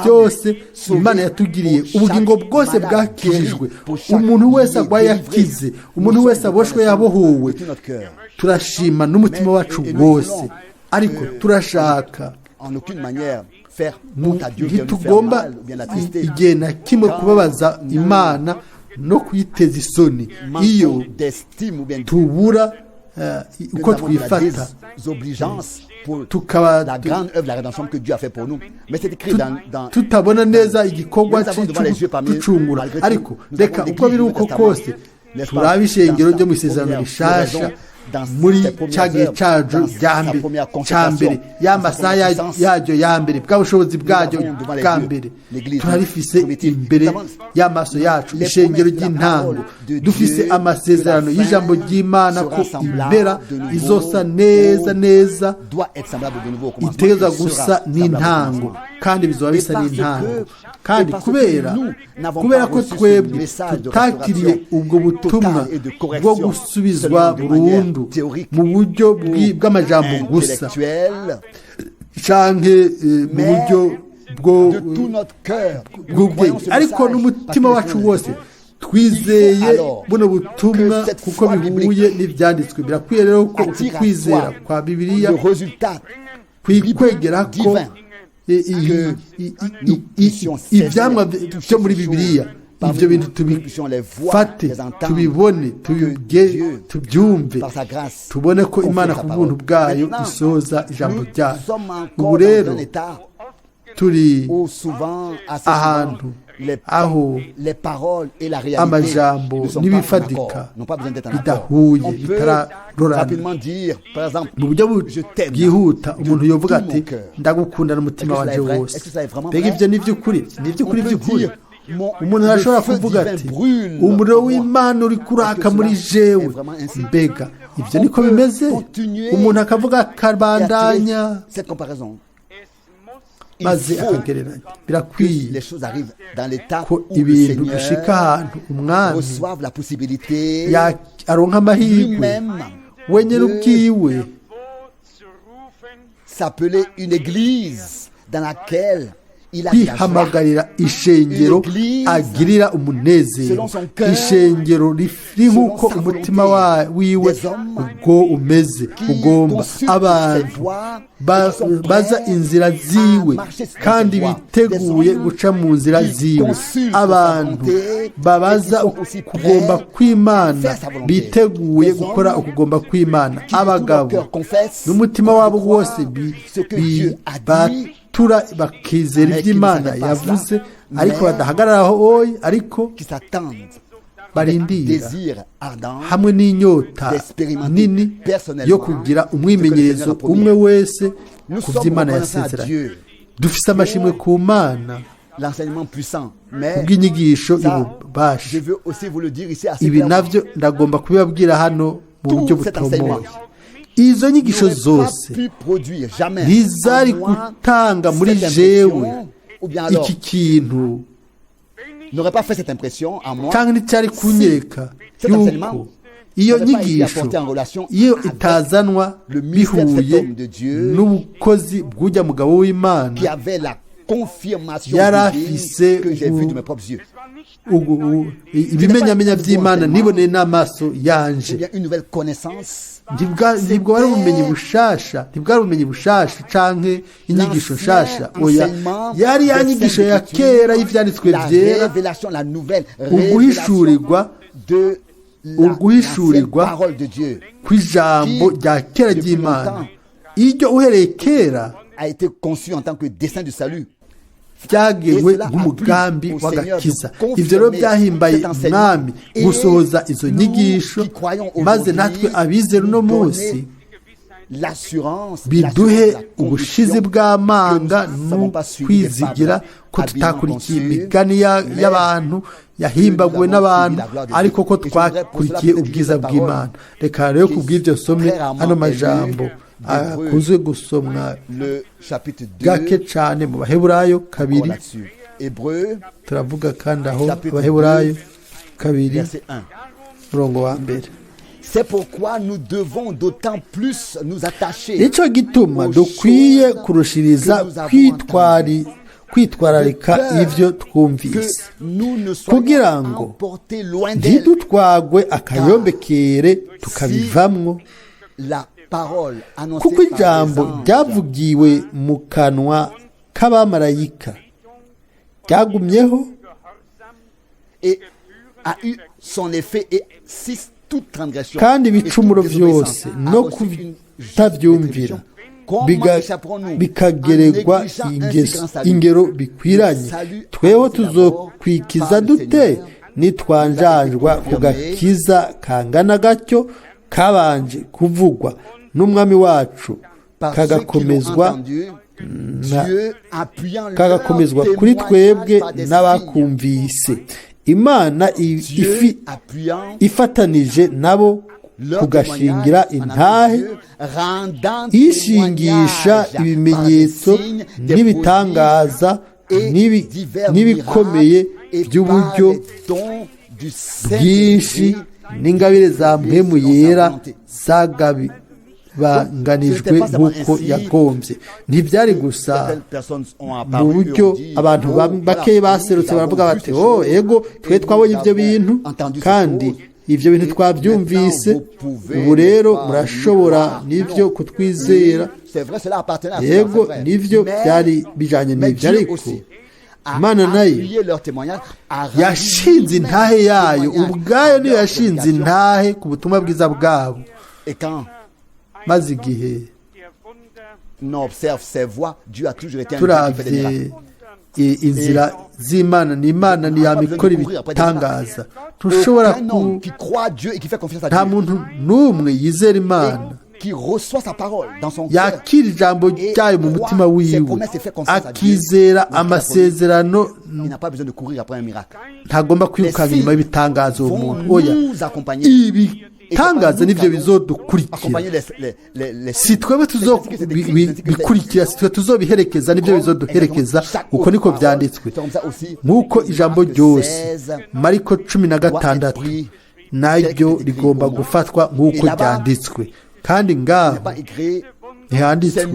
byose Imana yatugiriye. Ubugingo bwose bwakijijwe, umuntu wese arwaye yakize, umuntu wese aboshwe yabohowe. Turashima n'umutima wacu wose, ariko turashaka, ntitugomba igihe na kimwe kubabaza Imana no kuyiteza isoni iyo tubura uko twifata, tukaba tutabona neza igikorwa cy'ugucungura. Ariko reka uko biri uko kose, turabe ishengero ryo mu Isezerano Rishasha muri cya gihe cyaryo cya mbere, ya masaha yaryo ya mbere, bwa bushobozi bwaryo bwa mbere. Turarifise imbere y'amaso yacu, ishengero ry'intango. Dufise amasezerano y'ijambo ry'Imana ko impera izosa neza neza, iteza gusa n'intango, kandi bizoba bisa n'intango. Kandi kubera ko twebwe tutakiriye ubwo butumwa bwo gusubizwa burundu mu buryo bw'amajambo gusa canke mu buryo bw'ubwenge, ariko n'umutima wacu wose twizeye buno butumwa kuko bihuye n'ibyanditswe. Birakwiye rero ko ukwizera kwa Bibiliya kwikwegera ko ibyamwa byo muri Bibiliya, ibyo bintu tubifate, tubibone, tubyumve, tubone ko Imana ku buntu bwayo isoza ijambo ryayo. Ubu rero turi ahantu aho amajambo n'ibifatika bidahuye, bitararorana. Mu buryo bwihuta umuntu yovuga ati: "Ndagukunda n'umutima wanjye wose." Mbega ibyo ni iby'ukuri? Ni iby'ukuri by'ukuri? Umuntu arashobora kuvuga ati: "Umuriro w'Imana uri kuraka muri jewe." Mbega ibyo niko bimeze? Umuntu akavuga, akabandanya, maze akagereranya. Birakwiye ko ibintu bishika ahantu Umwami aronka amahirwe wenyine ubwiwe S'appeler une église dans laquelle kwihamagarira ishengero agirira umunezero, ishengero riri nk'uko umutima wiwe ubwo umeze ugomba, abantu baza inzira ziwe kandi biteguye guca mu nzira ziwe, abantu babaza kugomba kw'Imana, biteguye gukora ukugomba kw'Imana, abagabo n'umutima wabo wose tura bakizera iby'Imana yavuze, ariko badahagarara aho oyi, ariko barindira hamwe n'inyota nini yo kugira umwimenyerezo umwe wese ku by'Imana yasezeranye. Dufite amashimwe ku Mana kubw'inyigisho y'ububasha. Ibi nabyo ndagomba kubibabwira hano mu buryo butomoye: izo nyigisho zose ntizari gutanga muri jewe iki kintu cyangwa nticyari kunyereka yuko iyo nyigisho iyo itazanwa bihuye n'ubukozi bw'ujya mugabo w'Imana yari afise. ibimenyamenya by'Imana niboneye n'amaso yanje. Ntibwo wari ubumenyi bushasha, ntibwari ubumenyi bushasha canke inyigisho nshasha, oya, yari ya nyigisho ya kera y'ivyanditswe vyera, uguhishurirwa kw'ijambo rya kera ry'Imana, iryo uhereye kera byagenwe nk'umugambi w'agakiza. Ibyo rero byahimbaye Umwami gusohoza izo nyigisho, maze natwe abizera uno munsi biduhe ubushizi bw'amanga n'ukwizigira ko tutakurikiye imigani y'abantu yahimbaguwe n'abantu, ariko ko twakurikiye ubwiza bw'Imana. Reka rero kubw'ibyo nsome ano majambo akunzwe gusomwa gake cyane mu Baheburayo 2. Turavuga kandi aho Abaheburayo 2 murongo wa 1. Nicyo gituma dukwiye kurushiriza kwitwararika ibyo twumvise, kugira ngo ntidutwagwe akayombekere tukabivamwo, kuko ijambo ryavugiwe mu kanwa k'abamarayika ryagumyeho kandi ibicumuro byose no kutabyumvira bikageregwa ingero bikwiranye. Tweho tuzokwikiza dute nitwanjanjwa ku gakiza kangana gatyo kabanje kuvugwa n'Umwami wacu, kagakomezwa kuri twebwe n'abakumvise. Imana ifatanije nabo kugashingira intahe, ishingisha ibimenyetso n'ibitangaza n'ibikomeye by'uburyo bwinshi n'ingabire za mpemu yera zagabanganijwe nk'uko yagombye. Ntibyari gusa mu buryo abantu bakeya baserutse baravuga bati oh ego twe twabonye ibyo bintu kandi ibyo bintu twabyumvise, ubu rero murashobora n'ibyo kutwizera. Yego nibyo byari bijyanye n'ibyo, ariko Imana nayo yashinze intahe yayo ubwayo, niyo yashinze intahe ku butumwa bwiza bwabo. Maze igihe turavye inzira z'Imana, ni Imana ntiyamikora ibitangaza. Ntushobora nta muntu n'umwe yizera Imana yakira ijambo ryayo mu mutima wiwe, akizera amasezerano, ntagomba kwirukanka inyuma y'ibitangaza uwo muntu. Oya, ibitangaza nibyo bizodukurikira, si twebwe tuzobikurikira, si twe tuzobiherekeza, nibyo bizoduherekeza. Uko niko byanditswe, nk'uko ijambo ryose Mariko 16 naryo rigomba gufatwa nk'uko ryanditswe. Kandi ngaho ntihanditswe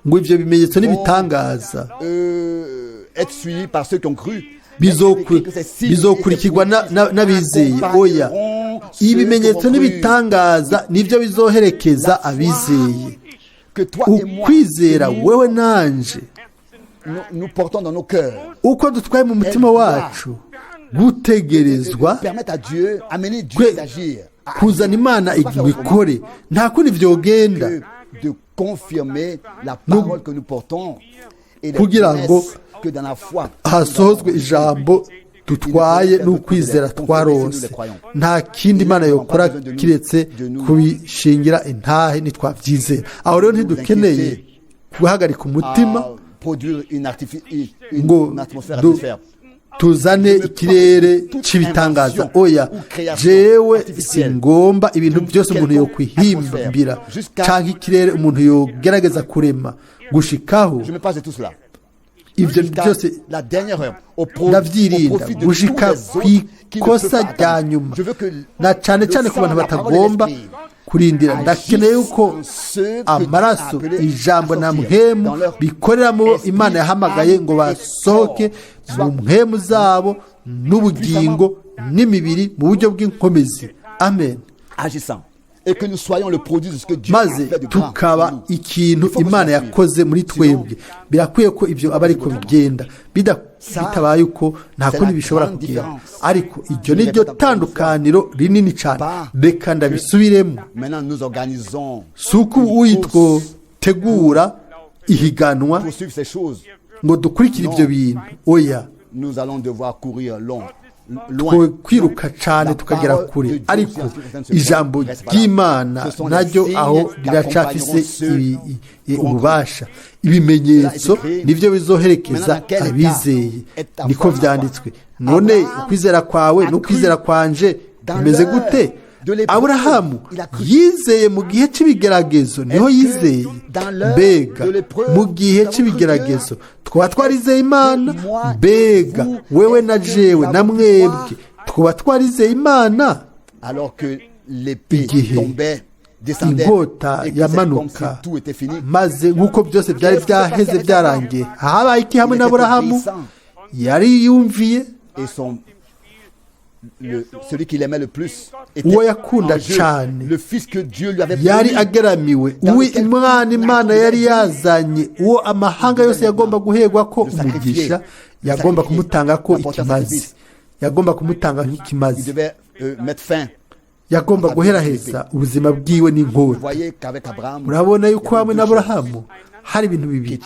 ngo ibyo bimenyetso n'ibitangaza bizokurikirwa n'abizeye. Oya, ibimenyetso n'ibitangaza nibyo bizoherekeza abizeye. Ukwizera wewe nanje uko dutwaye mu mutima wacu gutegerezwa kuzana Imana ikore, nta kundi vyogenda kugira ngo hasohozwe ijambo dutwaye n'ukwizera twarose. Nta kindi Imana yokora kiretse kubishingira intahe nitwabyizera. Aho rero ntidukeneye guhagarika umutima ngo tuzane ikirere cy'ibitangaza. Oya, jewe singomba ibintu byose umuntu yokwihimbira cyangwa ikirere umuntu yogerageza kurema gushikaho ibyo byose ndavyirinda gushika ku ikosa rya nyuma, na cyane cyane ku bantu batagomba Kurindira, ndakeneye yuko amaraso, ijambo na mpwemu bikoreramo Imana yahamagaye ngo basohoke mu mpwemu zabo n'ubugingo n'imibiri mu buryo bw'inkomezi. Amen. Maze tukaba ikintu Imana yakoze muri twebwe. Birakwiye ko ibyo aba ariko bigenda, bitabaye uko nta kundi bishobora kugenda. Ariko iryo ni ryo tandukaniro rinini cyane. Reka ndabisubiremo: si uko twotegura ihiganwa ngo dukurikire ibyo bintu, oya, kwiruka cyane tukagera kure. Ariko ijambo ry'Imana naryo aho riracafise ububasha. Ibimenyetso nibyo bizoherekeza abizeye, niko byanditswe. None ukwizera kwawe n'ukwizera kwanje bimeze gute? Aburahamu yizeye mu gihe cy'ibigeragezo, niho yizeye. Mbega mu gihe cy'ibigeragezo twaba twarizeye Imana? Mbega wewe na jewe na mwebwe twaba twarizeye Imana igihe inkota yamanuka, maze nk'uko byose byari byaheze byarangiye? Habaye iki hamwe n'Aburahamu? Yari yumviye. Uwo yakunda cyane yari ageramiwe, umwana Imana yari yazanye, uwo amahanga yose yagomba guhegwa ko umugisha, yagomba kumutanga ko ikimazi, yagomba kumutanga nk'ikimazi, yagomba guheraheza ubuzima bwiwe n'inkota. Murabona yuko hamwe n'Aburahamu hari ibintu bibiri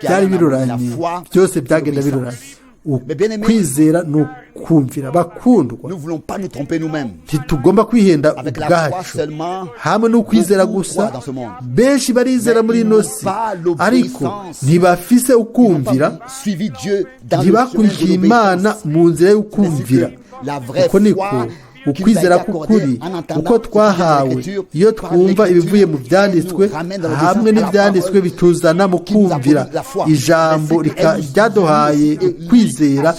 byari biruranye, byose byagenda biruranye: ukwizera ni ukumvira. Bakundwa, ntitugomba kwihenda ubwacu. Hamwe n'ukwizera gusa, benshi barizera muri ino si, ariko ntibafise ukumvira, ntibakurikiye Imana mu nzira y'ukumvira. Uko niko ukwizera k'ukuri uko twahawe, iyo twumva ibivuye mu byanditswe hamwe n'ibyanditswe bituzana mu kumvira ijambo ryaduhaye ukwizera,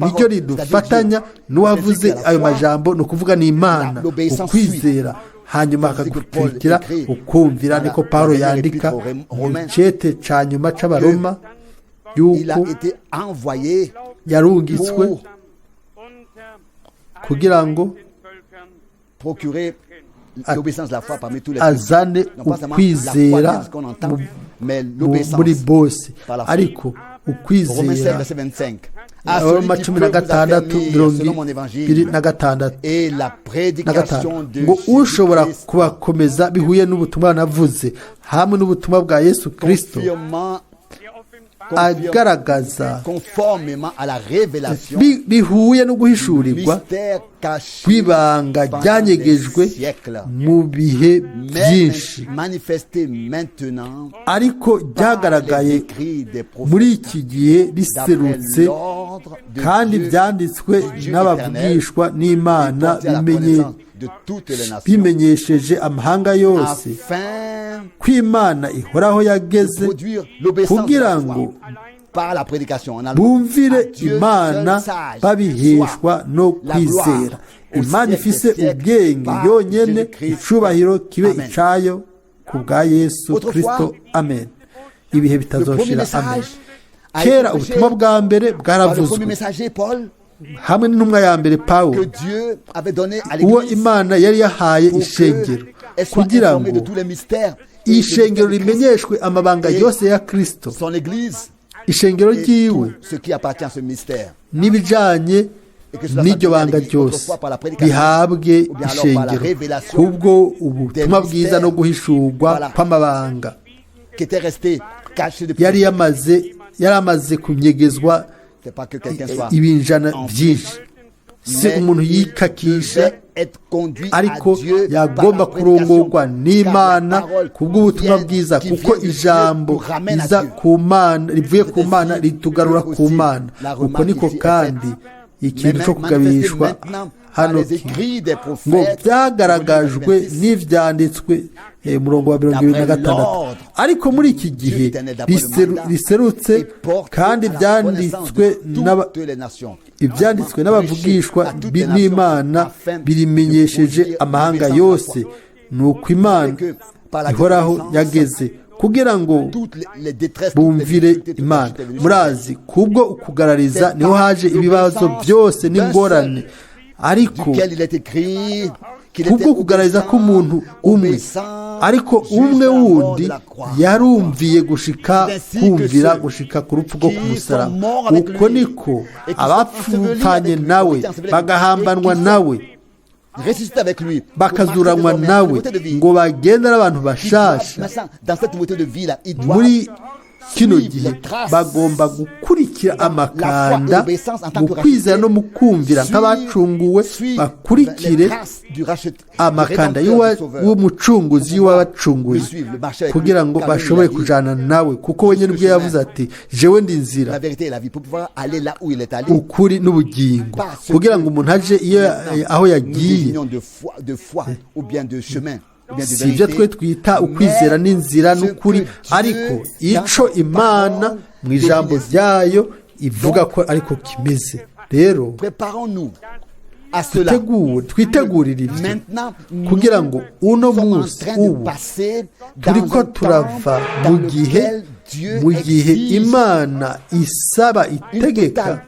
niryo ridufatanya n'uwavuze ayo majambo, ni ukuvuga ni Imana. Ukwizera, hanyuma hakagukurikira ukumvira. Niko Pawulo yandika mu cete cya nyuma c'Abaroma yuko yarungitswe kugira ngo azane ukwizera muri bose, ariko ukwizera. Roma 16:26 ngo ushobora kubakomeza bihuye n'ubutumwa navuze hamwe n'ubutumwa bwa Yesu Kristo, agaragaza bihuye no guhishurirwa kw'ibanga ryanyegejwe mu bihe byinshi, ariko ryagaragaye muri iki gihe riserutse, kandi byanditswe n'abavugishwa n'Imana bimenyesheje amahanga yose ko Imana ihoraho yageze kugira ngo bumvire Imana babiheshwa no kwizera. Imana ifise ubwenge yonyene, icubahiro kibe icayo ku bwa Yesu Kristo. Amen. Ibihe bitazoshira. Amen. Kera ubutumwa bwa mbere bwaravuzwe hamwe n'intumwa ya mbere Pawulo, uwo Imana yari yahaye ishengero kugira ngo ishengero rimenyeshwe amabanga yose ya Kristo, ishengero ryiwe n'ibijanye n'iryo banga ryose bihabwe ishengero kubwo ubutumwa bwiza no guhishurwa kw'amabanga yari amaze kunyegezwa ibinjana byinshi. Si umuntu yikakisha, ariko yagomba kurongorwa n'Imana kubw'ubutumwa bwiza, kuko ijambo riza ku Mana, rivuye ku Mana, ritugarura ku Mana. Uko niko kandi Ikintu cyo kugabishwa hano ngo byagaragajwe n'ibyanditswe, umurongo wa 26. Ariko muri iki gihe riserutse kandi ibyanditswe n'abavugishwa n'Imana birimenyesheje amahanga yose, ni uko Imana ihoraho yageze kugira ngo bumvire Imana. Murazi, kubwo ukugarariza niho haje ibibazo byose n'ingorane, ariko kubwo kugarariza k'umuntu umwe, ariko umwe wundi yarumviye gushika kumvira gushika ku rupfu rwo ku musaraba. Uko niko abapfanye nawe bagahambanwa nawe, bakazuranwa nawe, ngo bagende n'abantu bashasha. Muri kino gihe bagomba gukurikira amakanda mu kwizera no mu kumvira nk'abacunguwe, bakurikire amakanda y'umucunguzi y'uwabacunguye, kugira ngo bashobore kujana nawe, kuko wenyine ubwe yavuze ati: "Jewe ndi inzira, ukuri n'ubugingo." Kugira ngo umuntu aje iyo aho yagiye, si ibyo twe twita ukwizera n'inzira n'ukuri, ariko ico Imana mu ijambo ryayo ivuga ko ariko kimeze. Rero twitegurire ibyo, kugira ngo uno munsi ubu turiko turava mu gihe Imana isaba, itegeka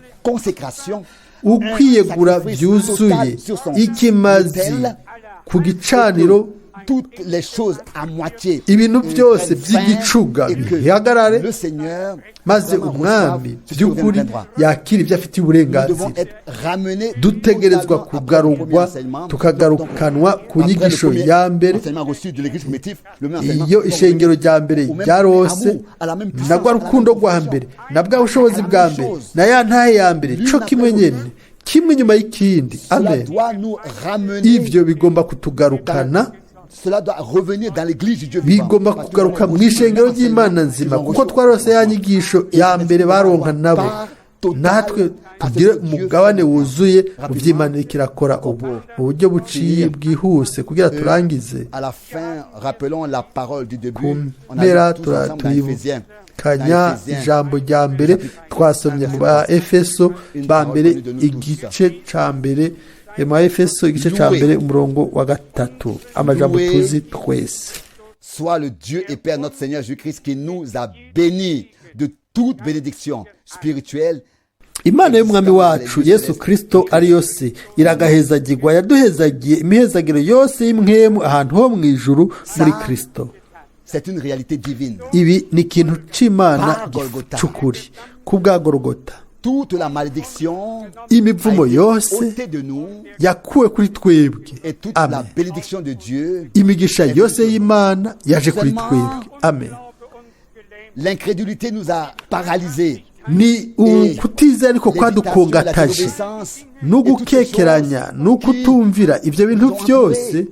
ukwiyegura byuzuye, ikimazi ku gicaniro, ibintu byose by'igicuga bihagarare, maze Umwami by'ukuri yakira ibyo afitiye uburenganzira. Dutegerezwa kugarurwa, tukagarukanwa ku nyigisho ya mbere. Iyo ishengero rya mbere ryarose na rwa rukundo rwa mbere, na bwa bushobozi bwa mbere, na ya ntahe ya mbere, co kimwe nyine, kimwe inyuma y'ikindi. Amen. Ibyo bigomba kutugarukana, bigomba kugaruka mu ishengero ry'Imana nzima, kuko twarose ya nyigisho ya mbere baronka nabo, natwe tugire umugabane wuzuye mu by'Imana iriko irakora ubu. Mu buryo buciye bwihuse kugira turangize, ku mpera turibukanya ijambo rya mbere twasomye mu ba Efeso ba mbere, igice ca mbere, mu Efeso igice ca mbere, umurongo wa 3, amajambo tuzi twese. Soit le Dieu et Père notre Seigneur Jésus-Christ qui nous a bénis de toute bénédiction spirituelle. Imana y'Umwami wacu Yesu Kirisito ari se iragahezagirwa, yaduhezagiye imihezagiro yose y'impwemu ahantu ho mu ijuru muri Kirisito. C'est une réalité divine. Ibi ni ikintu c'Imana c'ukuri. Ku bwa Gorogota, Toute la malédiction imivumo yose ôtée de nous yakuwe kuri twebwe. Et toute la Amen. Bénédiction de Dieu. Imigisha yose y'Imana yaje kuri twebwe. Amen. L'incrédulité nous a paralysés. Ni ukutizera ariko kwadukongataje, n'ugukekeranya, n'ukutumvira, ibyo bintu byose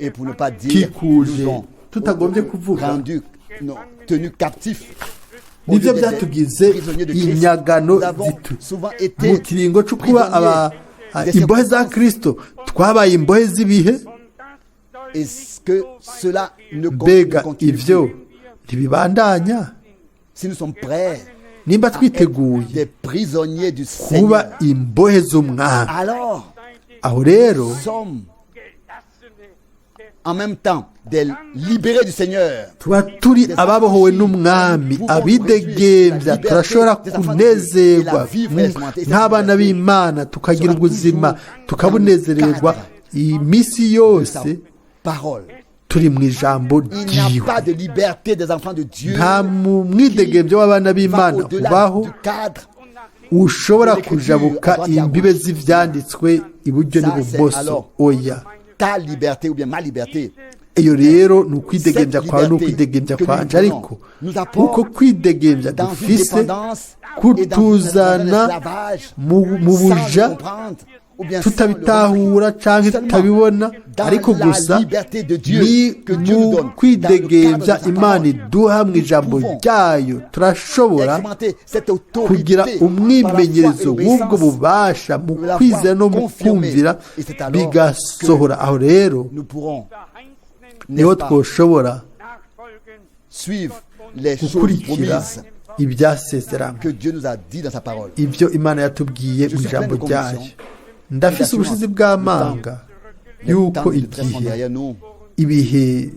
Et pour ne pas dire, byadukikuje, nous ont tutagombye kuvuga, rendu, non, tenus captifs. Nibyo byatugize inyagano zitu mu kiringo cyo kuba aba imbohe za Kirisito. Twabaye imbohe z'ibihe. Est-ce que cela ne Mbega continue ibyo plus? ntibibandanya? Si nous sommes prêts Nimba twiteguye des prisonniers du kuba Seigneur, imbohe z'Umwami, alors aho rero nous sommes en même temps des libérés du Seigneur. Tuba turi ababohowe n'Umwami, abidegembya. Turashobora kunezerwa nk'abana b'Imana, tukagira ubuzima, tukabunezererwa iminsi Sa yose parole. turi mu ijambo Il n'y a ryiwe. Pas de liberté des enfants de Dieu Nta mu mwidegembyo w'abana va b'Imana au-delà ubaho du cadre. ushobora kujabuka imbibe z'ibyanditswe iburyo n'ibumoso. Oya. Ta liberté ou bien ma liberté. Iyo rero ni ukwidegembya kwawe, ni ukwidegembya kwanje, ariko uko kwidegembya Dans une dufise dépendance kutuzana mu buja Tutabitahura cyangwa tutabibona, ariko gusa ni mu kwidegembya Imana iduha mu ijambo ryayo turashobora kugira umwimenyerezo w'ubwo bubasha mu kwizera no mu kumvira, bigasohora. Aho rero niho twoshobora gukurikira ibyasezeranywe, ibyo Imana yatubwiye mu ijambo ryayo. Ndafise ubushizi bw'amanga yuko igihe ibihe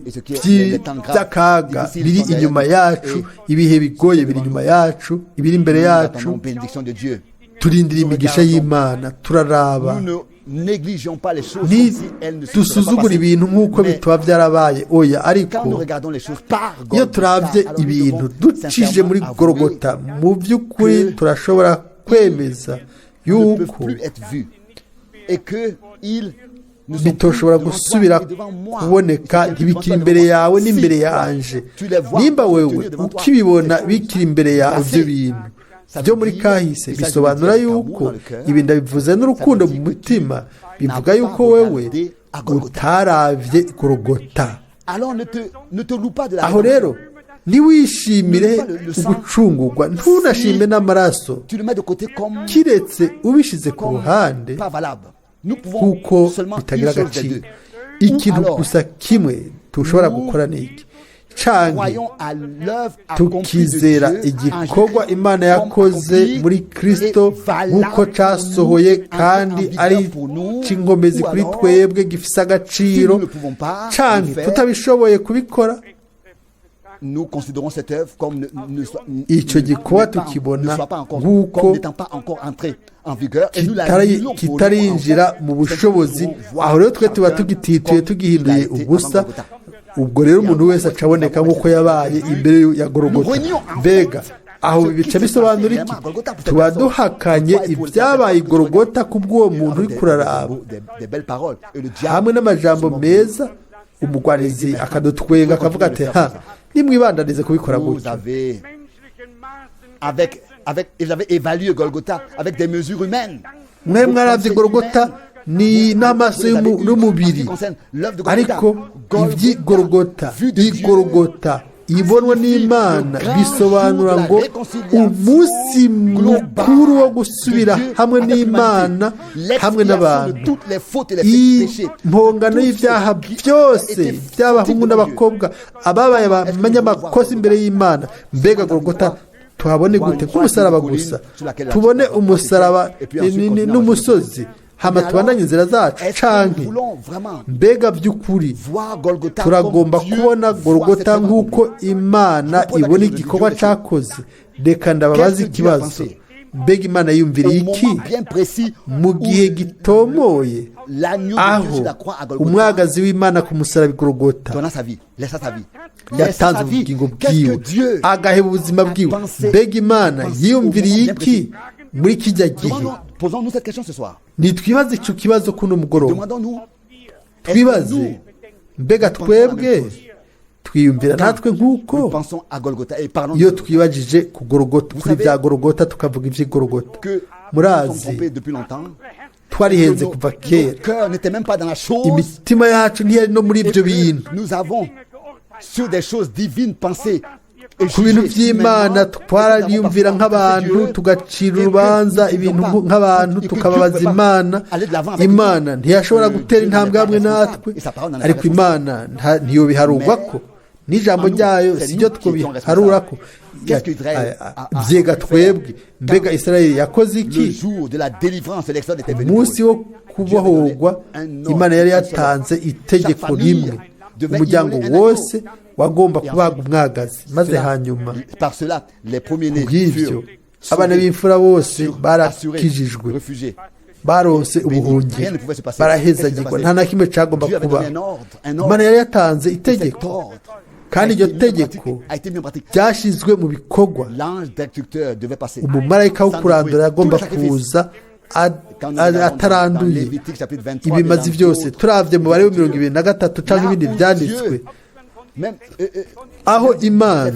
by'akaga biri inyuma yacu, ibihe bigoye biri inyuma yacu, ibiri imbere yacu, turindira imigisha y'Imana. Turaraba, dusuzugura ibintu nk'uko bitaba byarabaye, oya. Ariko iyo turabye ibintu ducije muri Gorogota, mu by'ukuri turashobora kwemeza yuko bitoshobora gusubira kuboneka, ntibikiri imbere yawe n'imbere yanje. Nimba wewe ukibibona bikiri imbere yawe ibyo bintu byo muri kahise, bisobanura yuko, ibi ndabivuze n'urukundo mu mutima, bivuga yuko wewe utaravye Gorogota. Aho rero ntiwishimire ugucungurwa, ntunashime n'amaraso, kiretse ubishize ku ruhande kuko bitagira agaciro. Ikintu gusa kimwe tushobora gukora ni iki: canke tukizera igikorwa Imana yakoze muri Kristo nk'uko casohoye kandi ari c'inkomezi kuri twebwe, gifise agaciro, canke tutabishoboye kubikora, icyo gikorwa tukibona nk'uko kitarinjira mu bushobozi. Aho rero twe tuba tugitituye, tugihinduye ubusa. Ubwo rero umuntu wese acaboneka nk'uko yabaye imbere ya Gorogota. Mbega aho bica bisobanura iki? Tuba duhakanye ibyabaye Gorogota ku bw'uwo muntu uri kuraraba, hamwe n'amajambo meza, umugwanizi akadutwenga akavuga ati: "Ha, nimwibandanize kubikora gutyo." Mwe mwaravye Gorogota ni n'amaso y'umubiri, ariko iby'Igorogota, Igorogota ibonwa n'Imana, bisobanura ngo umunsi mukuru wo gusubira hamwe n'Imana, hamwe n'abantu, impongano y'ibyaha byose by'abahungu n'abakobwa ababaye abanyamakosa imbere y'Imana. Mbega Gorogota tuhabone gute? Nk'umusaraba gusa, tubone umusaraba n'umusozi, hama tubandanye inzira zacu? Canke mbega by'ukuri turagomba kubona Gorogota nk'uko Imana ibona igikorwa cakoze? Reka ndababaza ikibazo: mbega Imana yumviriye iki mu gihe gitomoye aho umwagazi w'Imana ku musaraba Gorogota yatanze ubugingo bwiwe, agaheba ubuzima bwiwe? Mbega Imana yiyumviriye iki muri kijya gihe? Nitwibaze icyo kibazo kuno mugoroba. Twibaze: mbega twebwe twiyumvira natwe nk'uko iyo twibajije ku Gorogota, kuri bya Gorogota, tukavuga iby'Igorogota? Murazi, twarihenze kuva kera, imitima yacu ntiyari no muri ibyo bintu. Ku bintu by'Imana twariyumvira nk'abantu, tugacira urubanza ibintu nk'abantu, tukababaza Imana. Imana ntiyashobora gutera intambwe hamwe natwe, ariko Imana ntiyobiharugwa ko n'ijambo ryayo si ryo twobiharura ko byega twebwe. Mbega Israel yakoze iki umunsi wo kubohorwa? Imana yari yatanze itegeko rimwe: umuryango wose wagomba kubaga umwagazi. Maze hanyuma kubw'ibyo abana b'imfura bose barakijijwe, baronse ubuhungiro, barahezagirwa, nta na kimwe cyagomba kuba. Imana yari yatanze itegeko, kandi iryo tegeko ryashyizwe mu bikorwa. Umumarayika wo kurandura yagomba kuza ataranduye ibimazi byose. Turabye mu mubare wa 23 cyangwa ibindi byanditswe. Aho Imana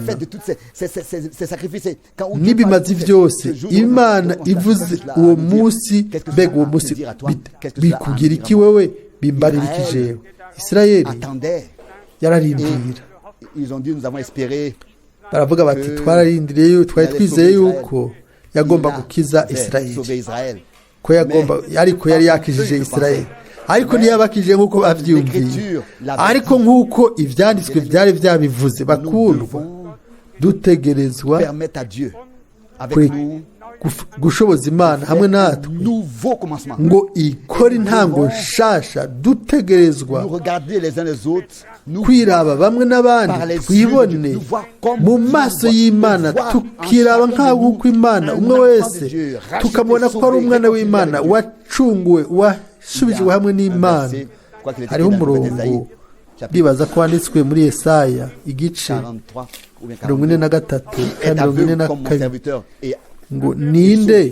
n'ibimazi byose, Imana ivuze uwo munsi, mbega uwo munsi bikugira iki wewe, bimbarira iki jewe? Isirayeli yararindira, baravuga bati: "Twararindiriye, twari twizeye yuko yagomba gukiza Isirayeli, ko yagomba." Ariko yari yakijije Isirayeli, ariko ntiyabakije nk'uko babyumviye, ariko nk'uko Ibyanditswe byari byabivuze. Bakundwa, dutegerezwa gushoboza Imana hamwe natwe ngo ikore intango nshasha. Dutegerezwa kwiraba bamwe n'abandi, twibone mu maso y'Imana, tukiraba nk'uko Imana, umwe wese tukamubona ko ari umwana w'Imana wacunguwe, wasubijwe hamwe n'Imana. Hariho umurongo, ndibaza ko wanditswe muri Yesaya igice 43, 42, ngo: "Ninde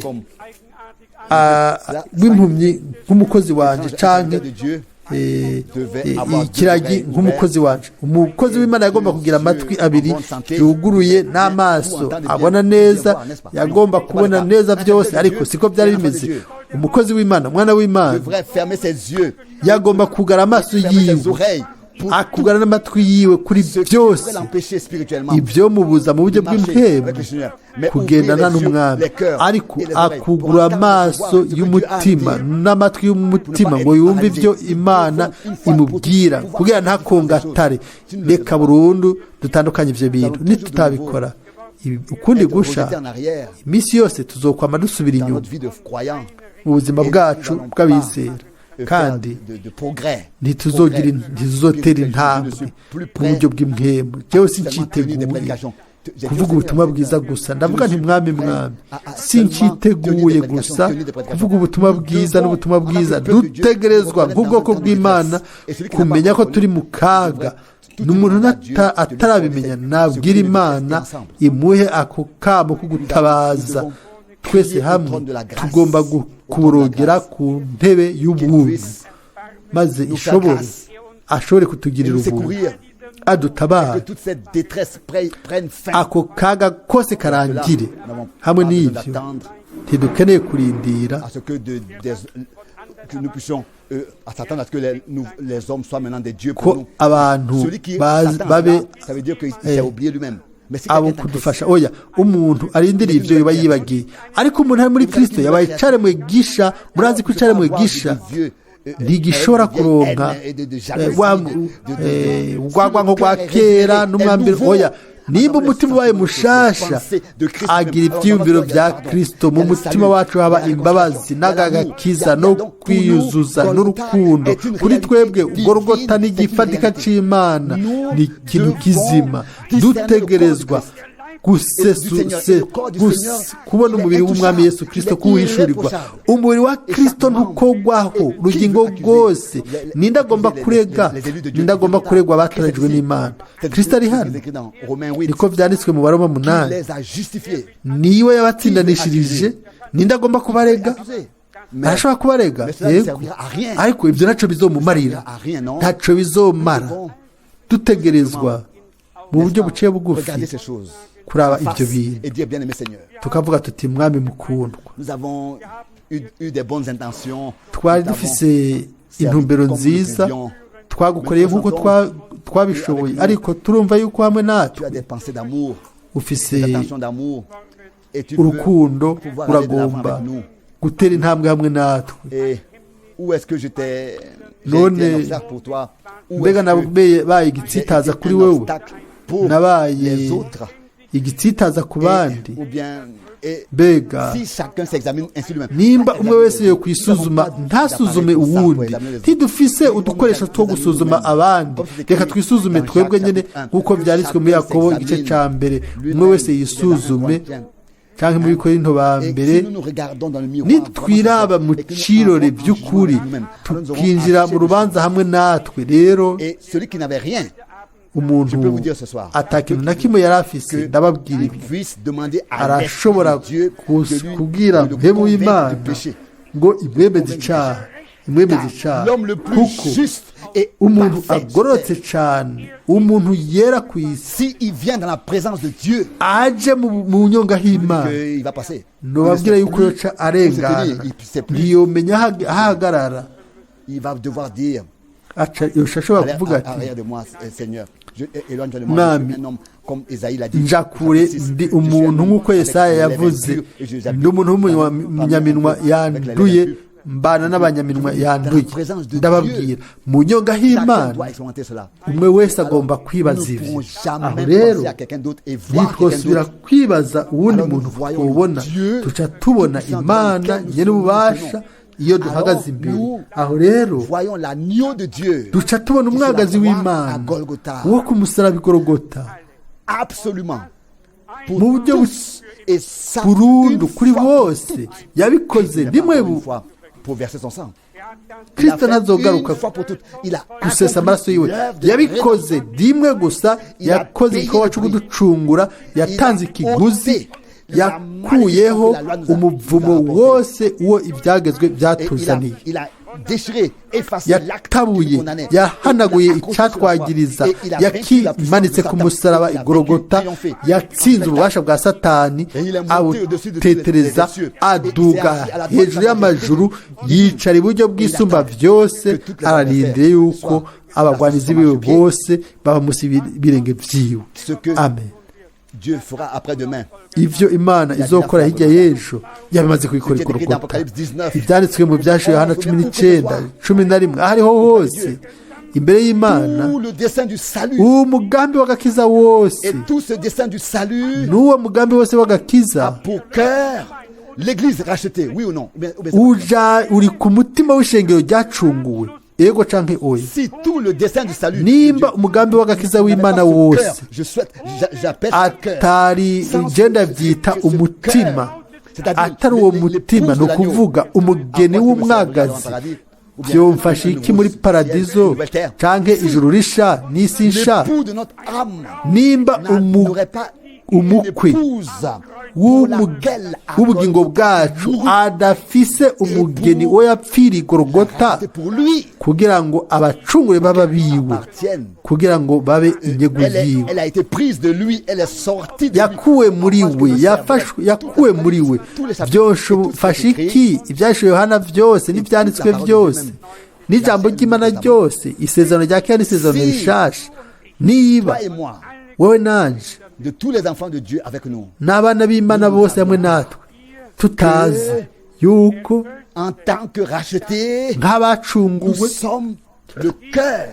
w'impumyi nk'umukozi wanjye, canke ikiragi nk'umukozi wacu?" Umukozi w'Imana yagomba kugira amatwi abiri yuguruye n'amaso abona neza, yagomba kubona neza byose, ariko siko byari bimeze. Umukozi w'Imana, umwana w'Imana, yagomba kugara amaso yiwe, akugara n'amatwi yiwe kuri byose ibyo mubuza mu buryo bw'impwemu kugendana n'Umwami, ariko akugura amaso y'umutima n'amatwi y'umutima ngo yumve ibyo Imana imubwira, kugira ntakongatare. Reka burundu dutandukanye ibyo bintu. Nitutabikora ukundi gusha, iminsi yose tuzokwama dusubira inyuma mu buzima bwacu bw'abizera, kandi ntituzotera intambwe mu buryo bw'impwemu. Jewe sinciteguye kuvuga ubutumwa bwiza gusa. Ndavuga nti: "Mwami, Mwami, sinciteguye gusa kuvuga ubutumwa bwiza n'ubutumwa bwiza." Dutegerezwa nk'ubwoko bw'Imana kumenya ko turi mu kaga. Ni umuntu atarabimenya, nabwira Imana imuhe ako kamo ko gutabaza. Twese hamwe tugomba kuborogera ku ntebe y'ubuntu, maze ishobore ashobore kutugirira ubuntu, adutabara, ako kaga kose karangire. Hamwe n'ibyo, ntidukeneye kurindira ko abantu babe abo kudufasha. Oya, umuntu arindiriye ibyo yoba yibagiye, ariko umuntu ari muri Kirisito yabaye icaremwe gisha. Murazi ko icaremwe gisha ntigishobora kuronka urwagwa rwa kera n'umwambiro. Oya, nimba umutima ubaye mushasha, agira ibyiyumviro bya Kirisito. Mu mutima wacu haba imbabazi n'agagakiza no kwiyuzuza n'urukundo. Kuri twebwe, Gorogota n'igifatika cy'Imana, ni ikintu kizima. Dutegerezwa kubona umubiri w'Umwami Yesu Kirisito, kuwuhishurirwa. Umubiri wa Kirisito ntukogwaho urugingo rwose. Ninde agomba kurega? Ninde agomba kuregwa abatoranyijwe n'Imana? Kirisito ari hano. Niko byanditswe mu Baroma 8: "Niwe yabatsindanishirije. Ninde agomba kubarega?" Arashobora kubarega, yego, ariko ibyo ntacyo bizomumarira, ntacyo bizomara. Dutegerezwa mu buryo buciye bugufi kuraba ibyo bintu, tukavuga tuti: "Mwami mukundwa, twari dufise intumbero nziza, twagukoreye nk'uko twabishoboye, ariko turumva yuko hamwe natwe ufise urukundo, uragomba gutera intambwe hamwe natwe. None mbega nabaye igitsitaza kuri wewe? Nabaye igitsitaza ku bandi?" Mbega nimba umwe wese yo kwisuzuma, ntasuzume uwundi? Ntidufise udukoresho two gusuzuma abandi, reka twisuzume twebwe nyine, nk'uko byanditswe muri Yakobo igice cya 1: "Umwe wese yisuzume", cyangwa muri Korinto ba mbere. Nitwiraba mu kirore by'ukuri, tukinjira mu rubanza hamwe natwe rero, umuntu atakintu na kimwe yari afise, ndababwira ibi, arashobora kubwira Mpwemu w'Imana ngo imwemeze icyaha. Imwemeza Car icyaha l'homme le plus kuko juste et umuntu parfait, agororotse cyane, umuntu yera ku isi, si il vient dans la présence de Dieu, aje mu nyonga h'Imana, qu'il va passer. nubabwira Il ne sait yuko plus yoca où se arengana, tenir, il sait plus. ntiyomenya aho ahagarara. Il va devoir dire, Aca yoca ashobora Arrière, kuvuga ati, arrière de moi, Seigneur. Éloigne-toi de moi. Je Mwami, suis un homme comme Esaïe l'a dit. nja kure, Chapitre 6. ndi Je suis un umuntu homme nk'uko avec Yesaya les lèvres yavuze, impures et je les ndi umuntu habite w'umunyaminwa parmi avec les lèvres yanduye, impures. mbana n'abanyaminwa yanduye. Dans la présence de Ndababwira, mu nyonga Chacun h'Imana, doit expérimenter cela. umwe wese Alors, agomba kwibaza nous ne ivyo. pourrons jamais Aho rero penser à quelqu'un d'autre et voir quelqu'un ntitwosubira d'autre. kwibaza uwundi Alors nous muntu voyons twobona, Dieu tuca tubona tout puissant Imana dans lequel nous nyene ububasha nous iyo tenons. duhagaze Alors, imbere. nous Aho rero voyons l'agneau de Dieu duca tubona qui sur la umwagazi croix w'Imana à Golgotha. wo ku musaraba i Golgotha. Absolument. Pour Mu buryo tous. Et ça, burundu une kuri fois pour bose, toutes. yabikoze Il n'a pas rimwe. encore une fois pour verser son sang. Il a Kristo fait ntazogaruka une fois pour toutes. Il a gusesa accompli amaraso yiwe, l'œuvre de yabikoze rimwe gusa. Il a Yakoze payé igikorwa le cyo prix. kuducungura, yatanze Il a ikiguzi, ôté la yakuyeho malédiction que la loi nous a- umuvumo nous a apporté. wose uwo ibyagezwe Et il a, byatuzaniye. il a déchiré, effacé l'acte qui nous Yatabuye, condamnait. yahanaguye Il a accroché sur la croix. icyatwagiriza, Et il a vaincu la puissance yakimanitse de ku Satan. musaraba Il a i Golgotha, vaincu, triomphé. yatsinze ububasha bwa Satani, Et il est monté au-dessus de tous les- abutetereza, les cieux. aduga Et il s'est assis à la droite hejuru de la y'amajuru, yicara iburyo bw'Isumba byose, Que toutes les ararindiriye yuko soient abagwanizi soient biwe marchepied. bose baba munsi y'ibirenge vyiwe. Ce que Amen. Dieu fera après-demain. Ivyo Imana izokora hirya y'ejo, yabimaze kubikora Ce qui est écrit dans i Golgotha. Apocalypse 19. Ibyanditswe mu byashiwe Yohana 19, 11, aho ariho hose imbere y'Imana, Tout le dessein du salut. uwo mugambi w'agakiza wose, Et tout ce dessein du salut n'uwo mugambi wose a w'agakiza pour cœur l'Église rachetée, oui ou non? Ou bien uja uri ku mutima w'ishengero ryacunguwe, ego canke oya? Si tout le dessein du salut de Nimba Dieu umugambi w'agakiza n'avait w'Imana pas ce wose cœur, je souhaite, j'appelle ce cœur. atari Sans je ndavyita ce umutima, cœur, c'est-à-dire atari uwo l'épouse mutima, de ni l'agneau. ukuvuga umugeni En quoi que me servira w'umwagazi, dans le paradis, ou bien vyomfasha un iki nouveau muri ciel, paradizo une nouvelle terre? canke Si ijuru risha n'isi nsha, l'époux de notre âme nimba n'aurait pas une umukwe épouse pour laquelle à w'ubugingo Golgotha bwacu mourut, adafise umugeni we yapfiriye i Golgotha racheté pour lui kugira ngo abacungure baba biwe, appartienne. kugira ngo babe inyegu Elle, est- yiwe, elle a été prise de lui, elle est sortie de lui. yakuwe muri Parce que we, nous yafashwe, servons yakuwe muri we. tous les chapitres, et tout ce qui Byofasha est écrit, iki ibyashiwe Yohana byose n'ibyanditswe byose n'ijambo ry'Imana ryose, isezerano rya kera n'isezerano Si. rishasha, niba Toi et moi, wowe nanje de tous les enfants de Dieu avec nous, n'abana b'Imana bose hamwe natwe, tutazi yuko en tant que rachetés, nous nk'abacunguwe sommes le cœur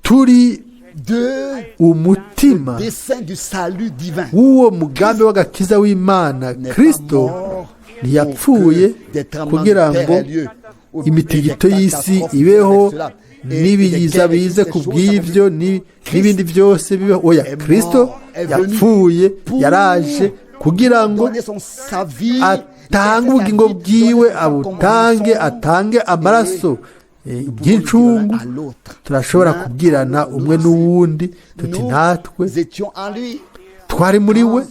turi de umutima dessein du salut divin. w'uwo mugambi w'agakiza w'Imana. N'est pas Kristo mort ntiyapfuye pour que des tremblements kugira de terre ngo aient lieu, ou des imitigito y'isi catastrophes ibeho avec cela, et n'ibiza des guerres et bize toutes ku ces choses bw'ibyo n'ibindi byose bibeho. Oya, est Kristo mort, est venu yapfuye, pour yaraje kugira ngo donner son, sa vie, atange ubugingo bwiwe, abutange, atange amaraso nk'incungu. Turashobora kubwirana umwe n'uwundi tuti natwe Nous étions en lui. twari muri we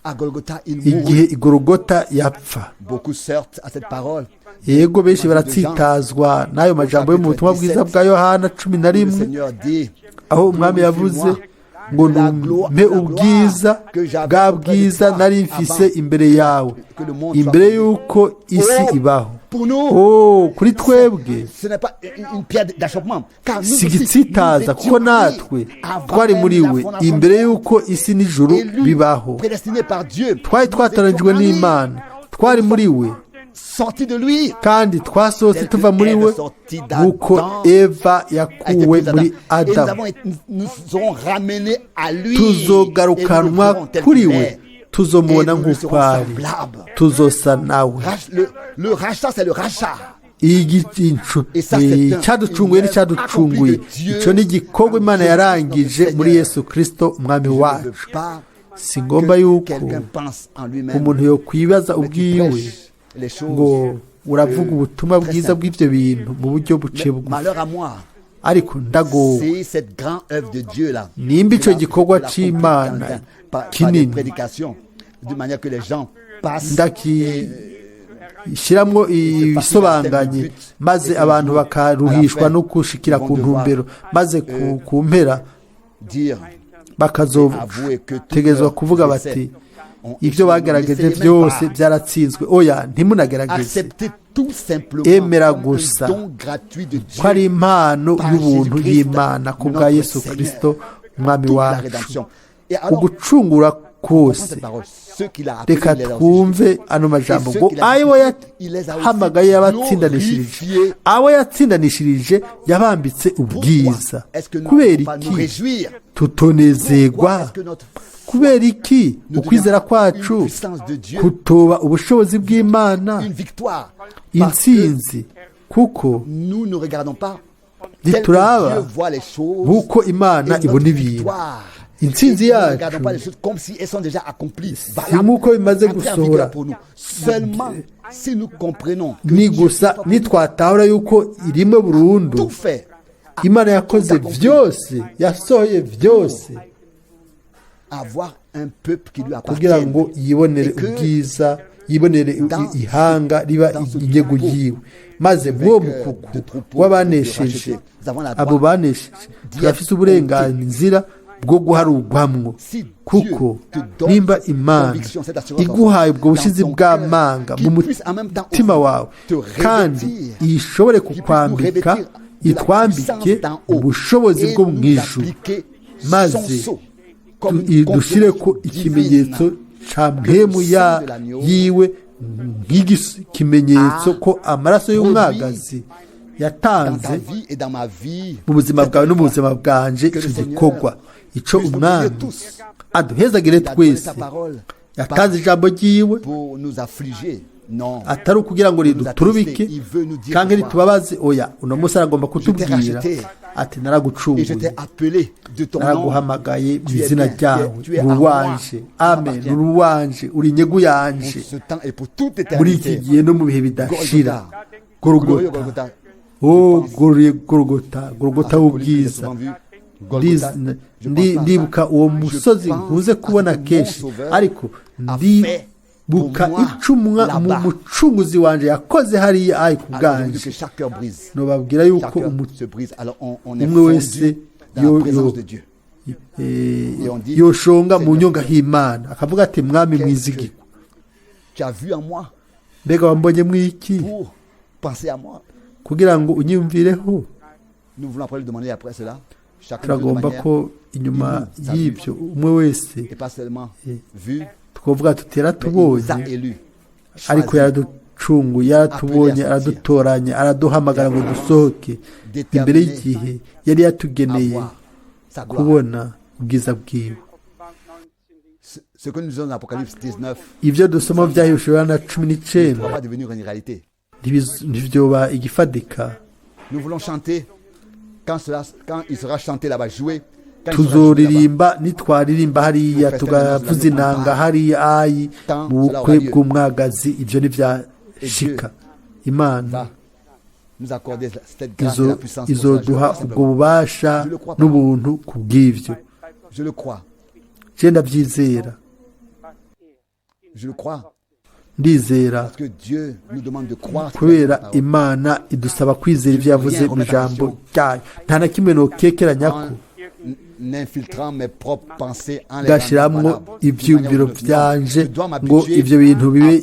À Golgotha, il igihe mourut. i Golgotha yapfa. Beaucoup sortent à cette parole. Yego, benshi baratsitazwa n'ayo majambo yo mu butumwa bwiza bwa Yohana cumi na Le rimwe, Seigneur dit, aho umwami yavuze ngo numpe ubwiza bwa bwiza nari mfise imbere yawe imbere y'uko isi ibaho. Pour nous, Oh, kuri twebwe ce n'est pas une pierre d'achoppement. Car nous si aussi, nous igitsitaza, étions kuko en lui natwe avant twari même muri la we fondation imbere du monde. y'uko isi n'ijuru Élu, bibaho. prédestiné par Dieu, Twari nous twatoranijwe étions en lui, n'Imana, twari muri we, sortis de lui, kandi twasohotse tuva muri we nk'uko Eva a été yakuwe prise d'Adam. muri Et nous, Adamu. avons été- nous serons ramenés à lui. Et nous le Tuzogarukanwa verrons tel kuri qu'il we, est. tuzomubona Et nous lui nk'uko serons ari, semblables. tuzosa nawe. Le rachat, c'est le rachat. Igicu- Et ça, c'est Icyaducunguye une n'icyaducunguye, œuvre accomplie de Dieu icyo ni igikorwa Imana en yarangije Jésus muri Christ. Yesu Kristo umwami Je ne wacu. veux pas Si ngombwa que yuko quelqu'un pense en lui-même. umuntu yokwibaza Mais tu ubwiwe prêches les choses. ngo uravuga ubutumwa très bwiza simple. bw'ibyo bintu mu buryo buciye Mais bugufi. malheur à moi, Ariko ndagowe c'est cette grande œuvre de Dieu là. nimba icyo Je la- gikorwa je la c'Imana comprends par des kinini prédications, de manière que les gens passent ndaki Ishyiramo ibisobanganye, maze abantu bakaruhishwa no gushikira ku ntumbero, maze ku mpera bakazotegezwa kuvuga bati: "Ibyo bagerageje byose byaratsinzwe." Oya, ntimunagerageze. Emera gusa ko ari impano y'ubuntu y'Imana ku bwa Yesu Kirisito Umwami wacu, ugucungura kose. Reka twumve ano majambo ngo: "Ayo yahamagaye yabatsindanishirije, abo yatsindanishirije yabambitse ubwiza." Kubera iki tutonezegwa? Kubera iki ukwizera kwacu kutoba ubushobozi bw'Imana, intsinzi? Kuko ntituraba nk'uko Imana ibona ibintu. Intsinzi yacu si nk'uko bimaze gusohora, ni gusa nitwatahura yuko rimwe burundu Imana yakoze byose, yasohoye byose kugira ngo yibonere ubwiza, yibonere ihanga riba inyego yiwe. Maze mw'uwo mukuku w'abanesheje, abo banesheje, turafise uburenganzira bwo guharugwamwo. Kuko nimba Imana iguhaye ubwo bushizi bw'amanga mu mutima wawe, kandi ishobore kukwambika, itwambike ubushobozi bwo mu ijuru, maze dushyire ko ikimenyetso cya mpemu yiwe nk'ikimenyetso ko amaraso y'umwagazi yatanze mu buzima bwawe no mu buzima bwanje icyo gikorwa. Icyo Umwami aduhezagire twese. Yatanze ijambo ryiwe atari ukugira ngo riduturubike cyangwa ritubabaze. Oya, uno munsi aragomba kutubwira ati: "Naragucunguye, naraguhamagaye mu izina ryawe, uruwanje." Amen, uruwanje, uri inyegu yanje muri iki gihe no mu bihe bidashira. Gorogota, oh Gorogota, Gorogota w'ubwiza. Ndibuka uwo musozi nkunze kubona kenshi, ariko ndibuka icumwa mu Mucunguzi wanje yakoze hariya ayi ku bwanje. Nobabwira yuko umwe wese yoshonga mu nyonga h'Imana, akavuga ati: "Mwami mwizigirwa, mbega wambonye mwiki kugira ngo unyumvireho?" Turagomba ko inyuma y'ibyo umwe wese twavuga tuti: "Yaratubonye, ariko yaraducunguye, yaratubonye, aradutoranya, araduhamagara ngo dusohoke imbere y'igihe yari yatugeneye kubona ubwiza bwiwe." Ibyo dusoma byahishuwe na 19 ntibyoba igifatika. Tuzoririmba nitwaririmba hariya, tugavuza inanga hariya ayi mu bukwe bw'umwagazi. Ibyo ntibyashika, Imana izoduha ubwo bubasha n'ubuntu ku bw'ibyo. Je ndabyizera, ndizera, kubera Imana idusaba kwizera ibyo yavuze mu ijambo ryayo. Nta na kimwe nokekeranya ko gashiramwo ibyumviro byanje ngo ibyo bintu bibe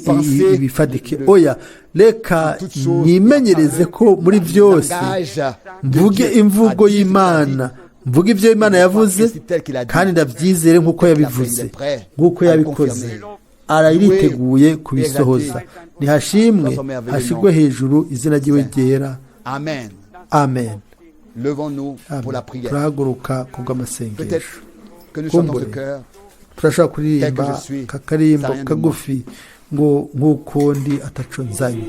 ibifadike. Oya, reka nimenyereze ko muri byose mvuge imvugo y'Imana, mvuge ibyo Imana yavuze, kandi ndabyizere nk'uko yabivuze, nk'uko yabikoze. Arayiteguye kubisohoza. Nihashimwe, hashigwe hejuru izina ry'iwe ryera. Amen. Turahaguruka kubw'amasengesho. Kumbure turashobora kuririmba kakarimbo kagufi ngo: "Nk'uko ndi ataco nzanye."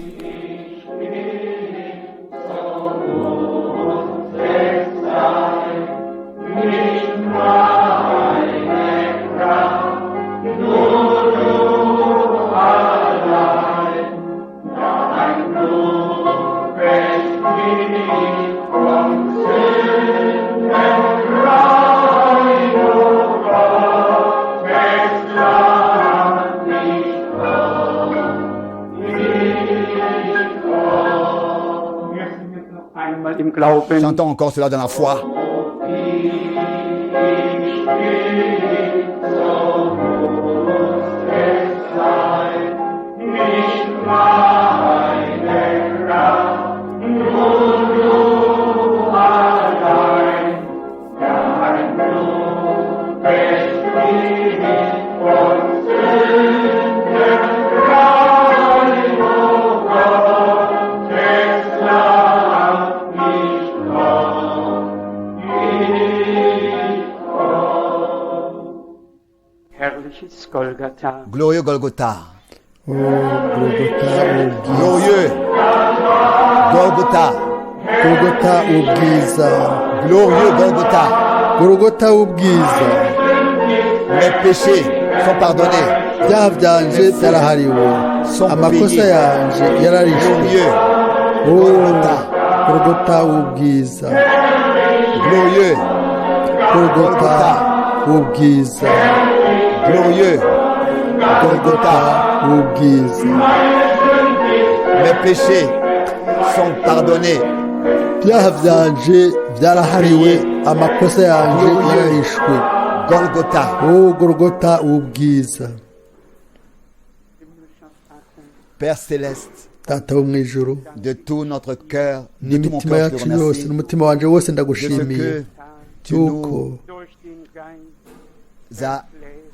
Thank you. einmal im Glauben. Chantons encore cela dans la foi. Herrliches Golgatha. Glorieux Golgotha. Oh, Golgotha ubwiza. Glorieux Golgotha. Golgotha ubwiza. Glorieux Golgotha. Golgotha ubwiza. Mes péchés sont pardonnés. Ibyaha byanje byarahariwe. Amakosa yanje yararishwe. Glorieux Oh, Golgotha. Golgotha ubwiza. Glorieux Golgotha ubwiza. Glorieux Golgotha ubwiza. Mes péchés sont pardonnés. Ibyaha byanje byarahariwe, amakosa yanje yararishwe. Golgotha. Oh, Golgotha ubwiza. Père céleste, Data wo mu ijuru, de tout notre cœur, de tout mon n'imitima cœur, je te yacu yose remercie n'umutima wanje wose de ce ndagushimiye que tu yuko nous Durch den Geist as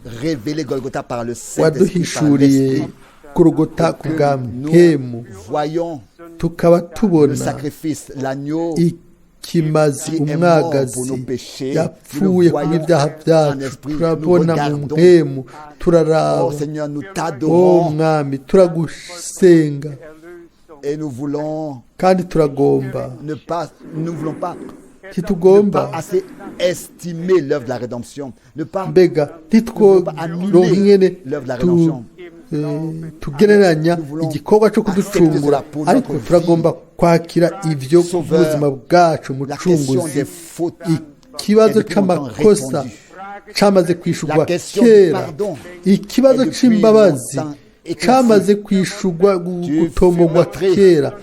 révélé Golgotha par le Saint-Esprit, par waduhishuriye l'Esprit, Golgotha ku que bwa nous mpemu, voyons tukaba le tubona sacrifice, l'agneau ikimazi qui est mort pour nos umwagazi péchés. Nous le yapfuye voyons kubw'ibyaha en byacu, esprit, nous turabona mu regardons. mpemu, turaraba. Oh Seigneur, nous O t'adorons mwami, turagusenga Erlösung. et nous voulons kandi turagomba, ne pas, nous ne voulons pas, ne ntitugomba pas assez estimer l'œuvre de la rédemption, ne pas mbega ntitworonka ingene l'œuvre de la rédemption. tugereranya igikorwa cyo kuducungura, ariko turagomba kwakira ivyo mu buzima bwacu. La question Mucunguzi, des fautes ikibazo est depuis longtemps c'amakosa répondue. camaze kwishurwa La question du kera, pardon ikibazo est depuis c'imbabazi longtemps éclaircie. camaze kwishurwa, Tu gutomogwa fus meurtri kera. cause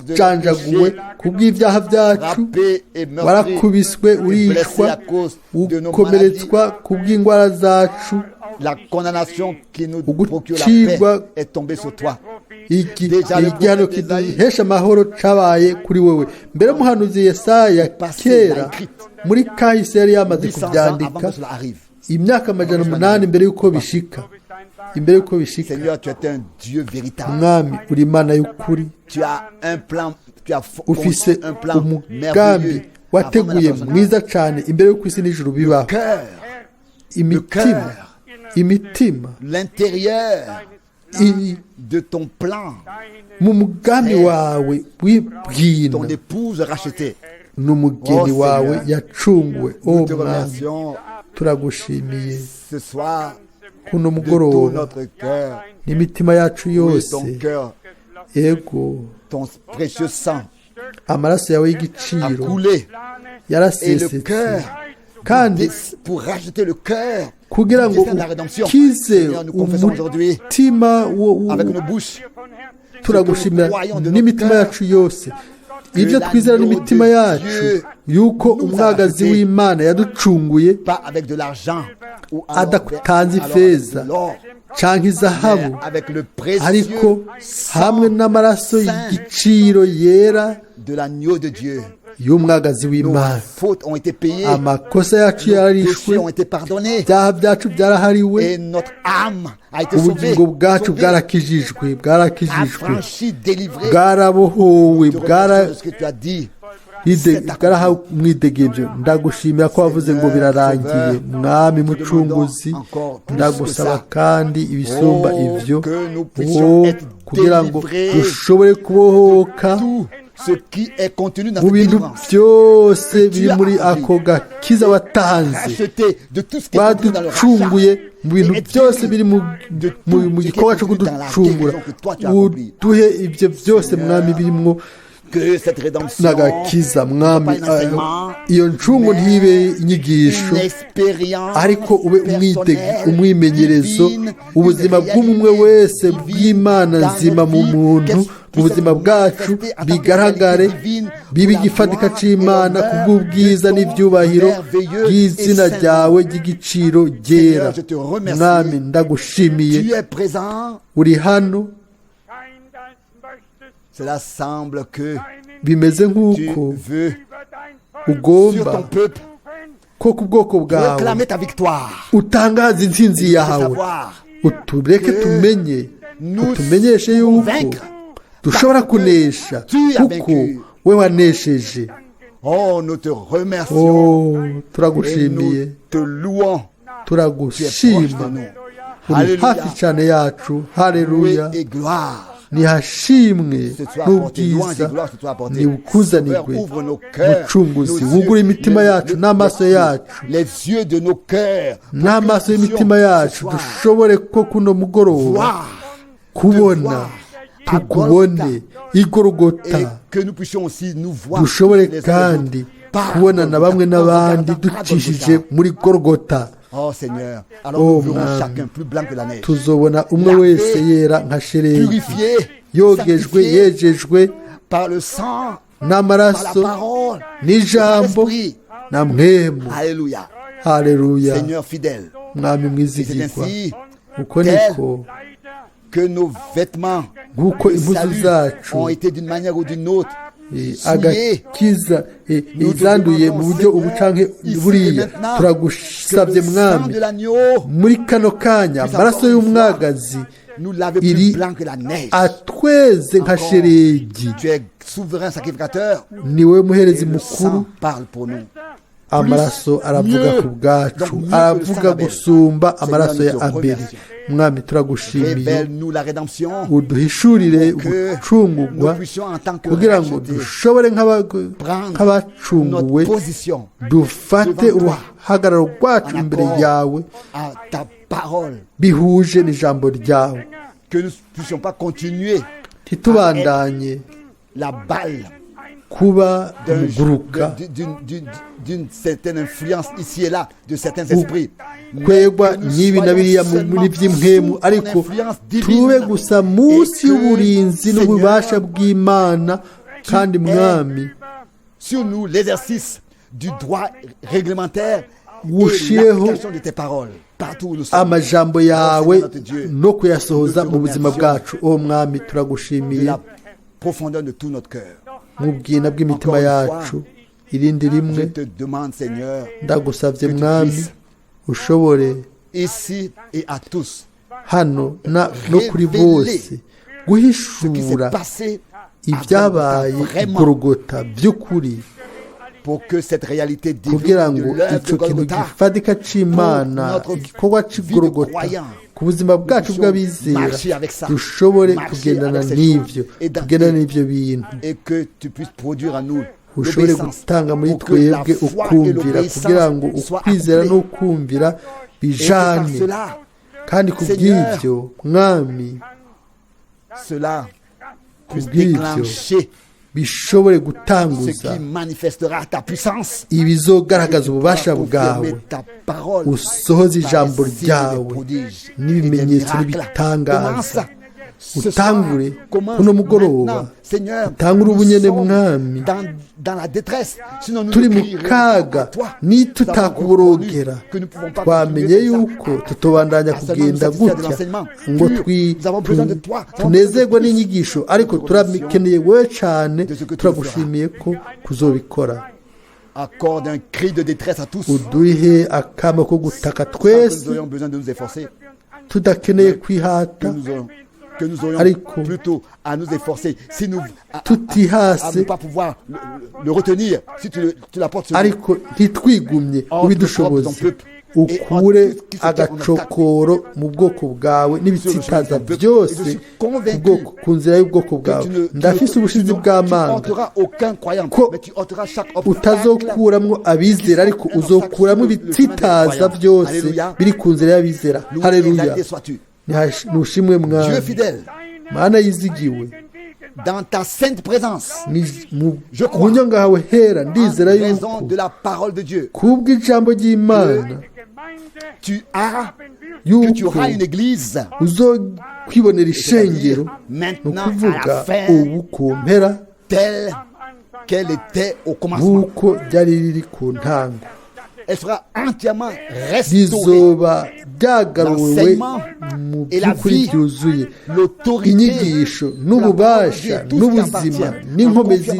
de Warajanjaguwe péché, kubw'ibyaha byacu, frappé et meurtri warakubiswe, et blessé uricwa, à cause de nos maladies. ukomeretswa kubw'indwara zacu. La condamnation qui nous procure la Ugucibwa paix est tombée sur toi. Déjà le igihano prophète Esaïe kiduhesha amahoro cabaye kuri wewe. Mbere umuhanuzi Yesaya passé l'a kera écrite muri kahise yari yamaze 800 ans avant kubyandika, que cela arrive. imyaka 800 imbere y'uko bishika, imbere y'uko bishika. Seigneur, tu es un Dieu véritable. Mwami, uri Imana y'ukuri. Tu as un plan, tu as Ufise conçu un plan umugambi merveilleux avant même la wateguye fondation du mwiza cane imbere y'uko isi n'ijuru bibaho. cœur, Imitima, imitima l'intérieur de ton plan, mu mugambi wawe w'ibwina ton épouse rachetée. n'umugeni Oh, wawe Seigneur. yacunguwe. O Nous te Mwami, remercions turagushimiye ce soir kuno de tout mugoroba notre cœur. n'imitima yacu Oui, yose. ton cœur, Ego, ton précieux sang amaraso yawe a y'igiciro coulé. Et le yarasesetse, cœur, kandi pour racheter le cœur kugira du ngo destin de la rédemption. ukize Seigneur, nous confessons aujourd'hui umutima avec nos bouches turagushimira n'imitima yacu yose ibyo twizera n'imitima yacu, yuko umwagazi w'Imana yaducunguye pas avec de l'argent ou alors, adatanze alors avec ifeza de l'or, canke izahabu, mais avec le précieux ariko sang hamwe n'amaraso y'igiciro yera de l'agneau de Dieu. y'umwagazi Nos w'Imana. fautes ont été payées, Amakosa yacu nos yararishwe, péchés ont été pardonnés ibyaha byacu byarahariwe, et notre âme a été sauvée, ubugingo bwacu sauvée, bwarakijijwe, bwarakijijwe, affranchie, délivrée. bwarabohowe, Te remercions de ce que tu as dit. bwarahawe umwidegemvyo. Ndagushimira ko wavuze ngo birarangiye. Mwami mucunguzi, ndagusaba kandi ibisumba ivyo, oh, kugira ngo dushobore kubohoka Tout ce qui est contenu dans mu cette bintu délivrance, byose biri muri ako gakiza watanze. racheté de tout ce qui est contenu dans le rachat, Waducunguye mu bintu et être byose guéri biri mu de mu tout mu ce qui est gikorwa cyo contenu dans la kuducungura. guérison que toi tu as accomplie. Uduhe ibyo byose, mwami, birimwo Que cette rédemption n'agakiza mwami pas un enseignement, iyo ncungu ntibe inyigisho une expérience ariko ube personnelle, umwimenyerezo divine, ubuzima une bw'umwe réalité wese divine bw'Imana dans nzima notre mu vie, muntu qu'elle mu puisse buzima bwacu manifester en tant que bigaragare réalité divine bibe pour la igifatika gloire c'Imana et l'honneur kubw'ubwiza de ton n'ivyubahiro merveilleux by'izina et saint ryawe ry'igiciro ryera Seigneur, je te remercie. Mwami ndagushimiye Tu es présent. Uri hano. Scheint, als möchtest Cela semble que deinen Bimeze tu nk'uko veux über dein Volk sur ton ugomba peuple ko ku bwoko bwawe proclamer ta victoire. utangaza intsinzi Nous yawe savoir utureke que tumenye nous utumenyeshe yuko vaincre. Dushobora kunesha Tu as kuko vaincu. We wanesheje. Oh, nous te remercions Oh, et turagushimiye nous te louons. Tu es proche de turagushima nous. Uri hafi Alléluia. cyane yacu haleluya Loué et gloire. Nihashimwe Ce soit apporté, louange n'ubwiza et gloire se soit apporté. niwukuzanirwe Sauveur, ouvre nos cœurs, Mucunguzi nos wugure yeux, imitima yacu n'amaso yacu les yeux de nos cœurs, pour que n'amaso nous y'imitima puissions yacu ce soir dushobore ko kuno mugoroba voir kubona tukubone igorogota et que nous puissions aussi nous voir dushobore les uns les kandi autres par kubonana Golgotha, bamwe en n'abandi regardant à ducishije Golgotha. muri Gorogota. Oh Seigneur, alors Oh, nous verrons Mwami. chacun plus blanc que la neige, Tuzobona umwe wese yera nka shelegi purifié, yogejwe sanctifié yejejwe par le sang, par la n'amaraso parole, par n'ijambo l'esprit. Na mpwemu. Alléluia. Haleluya. Seigneur fidèle. Mwami Et c'est mwizigirwa ainsi uko niko que nos vêtements nk'uko de impuzu salut zacu ont été d'une manière ou d'une autre eh, souillés. Agakiza eh, Nous te izanduye mu demandons, buryo ubu Seigneur, canke ici et buriya maintenant, que turagusabye le sang mwami de l'agneau muri kano kanya puisse amaraso encore une fois y'umwagazi nous laver iri plus blanc que la neige. Atweze nka Encore, shelegi. tu es souverain sacrificateur Niwe muherezi et le mukuru sang parle pour nous. amaraso aravuga Mieux. Ku bwacu Donc, mieux que le aravuga sang d'Abel. gusumba amaraso Seigneur, ya nous te Abeli remercions. mwami turagushimiye Révèle-nous la rédemption uduhishurire pour que ugucungurwa nous puissions en tant que kugira ngo rachetés dushobore prendre nk'abacunguwe notre position dufate devant toi uruhagararo rwacu en imbere accord yawe à ta parole. Bihuje n'ijambo ryawe. Que nous ne puissions pas continuer ntitubandanye la balle kuba umuguruka d'une certaine influence ici et là de certains esprits. Mais kwegwa que nous n'ibi na soyons biriya seulement muri by'impwemu sous ton ariko influence tube divine. Gusa munsi Et que, y'uburinzi n'ububasha Seigneur, bw'Imana kandi mwami sur nous l'exercice du droit réglementaire et wushireho l'application de tes paroles partout où nous sommes. amajambo Oh, yawe Seigneur notre Dieu, no kuyasohoza nous te mu buzima remercions bwacu uwo mwami de turagushimiye la profondeur de tout notre cœur. Mu bwina bw'imitima Encore une fois, yacu irindi je rimwe te demande, Seigneur, ndagusabye que tu mwami puisses ushobore ici et à tous hano na no kuri révéler bose ce qui s'est guhishura passé à ibyabaye Golgotha, vraiment, Gorogota by'ukuri pour que cette réalité divine kugira de ngo l'œuvre de icyo kintu Golgotha gifatika c'Imana pour notre igikorwa vie de c'Igorogota croyant, ku buzima bwacu nous puissions bw'abizera marcher avec ça, dushobore marcher kugendana avec ces n'ivyo choses et tugendana n'ivyo bintu et que tu puisses produire en nous ushobore l'obéissance gutanga muri pour que la twebwe foi et ukumvira kugira ngo l'obéissance soient ukwizera accomplies. N'ukumvira Et que par bijane cela, kandi ku Seigneur, bw'ivyo mwami cela puisse kubw'ivyo déclencher bishobore ce gutanguza qui manifestera ta puissance. Ibizogaragaza ububasha bwawe Confirmer ta parole usohoze par des ijambo signes, des ryawe prodiges et des n'ibimenyetso miracles. n'ibitangaza Commence ce utangure soir, commence kuno mugoroba maintenant. Seigneur, utangure nous ubunyene sommes mwami dans la détresse. Sinon, nous turi ne mu crierons pas à kaga toi. Nous avons nitutakuborogera reconnu que nous ne pouvons pas twamenye continuer comme ça. yuko tutobandanya À seulement nous kugenda satisfaire de gutya l'enseignement ngo pur. twi Nous avons besoin de toi. Nous avons besoin de tunezerwe plus. N'inyigisho ariko turakeneye wowe cane De ce que tu turagushimiye ko kuzobikora. Accorde un cri de détresse à tous uduhe akamo ko gutaka sans que twese nous ayons besoin de nous efforcer, tudakeneye que kwihata nous aurions ariko plutôt à nous efforcer si nous à tutihase ne pas pouvoir le retenir si tu l'apportes sur nous. Ariko ntitwigumye Entre ubidushoboze ton peuple ukure et entre tout ce qui se tient en agacokoro mu bwoko bwawe n'ibitsitaza byose Et je suis ku convaincu bwoko- ku nzira y'ubwoko que bwawe tu ne, tu ndafise ne- ubushizi tu ne- tu bw'amanga ôteras aucun croyant, ko mais tu ôteras chaque obstacle utazokuramwo abizera ariko uzokuramo ibitsitaza byose Alléluia. biri ku nzira y'abizera Loué, haleluya exalté sois-tu. Nushimwe Dieu mwami fidèle, mana yizigiwe Dans ta sainte présence, Mu Je crois. mu nyonga hawe hera, ndizera en raison yuko de la parole de Dieu, kubw'ijambo ry'Imana tu as, que tu yuko auras une église. uzokwibonera ishengero, ni Maintenant, à la ukuvuga fin, ubu ku mpera, telle qu'elle était au commencement. nk'uko ryari riri ku ntango, Elle sera entièrement restaurée. rizoba ryagaruwe L'enseignement mu et la by'ukuri vie, byuzuye, l'autorité, inyigisho n'ububasha n'ubuzima n'inkomezi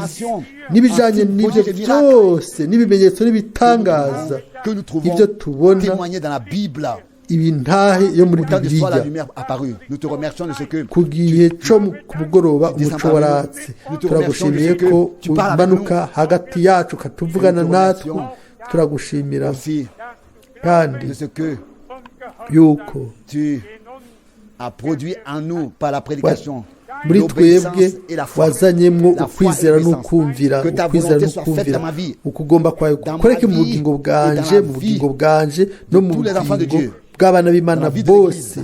n'ibijyanye n'ibyo byose n'ibimenyetso n'ibitangaza que nous trouvons ibyo tubona témoigné dans la Bible. ibintahe yo muri Au temps du soir, la Bibiliya. lumière apparut. Nous te remercions de ce que Ku gihe cyo ku mugoroba umuco waratse. Turagushimiye ko umanuka hagati yacu ukatuvugana natwe. Turagushimira aussi kandi de ce que yuko tu as produit en nous par la prédication muri l'obéissance twebwe et la foi. wazanyemwo La foi et ukwizera l'obéissance. n'ukumvira, Que ta ukwizera volonté soit faite n'ukumvira. dans ma vie. Ukugomba kwawe Dans ma gukoreke mu vie bugingo et dans bwanje, la mu vie bugingo bwanje no mu tous les enfants de bugingo Dieu. bw'abana b'Imana Dans la vie de bose, l'Église.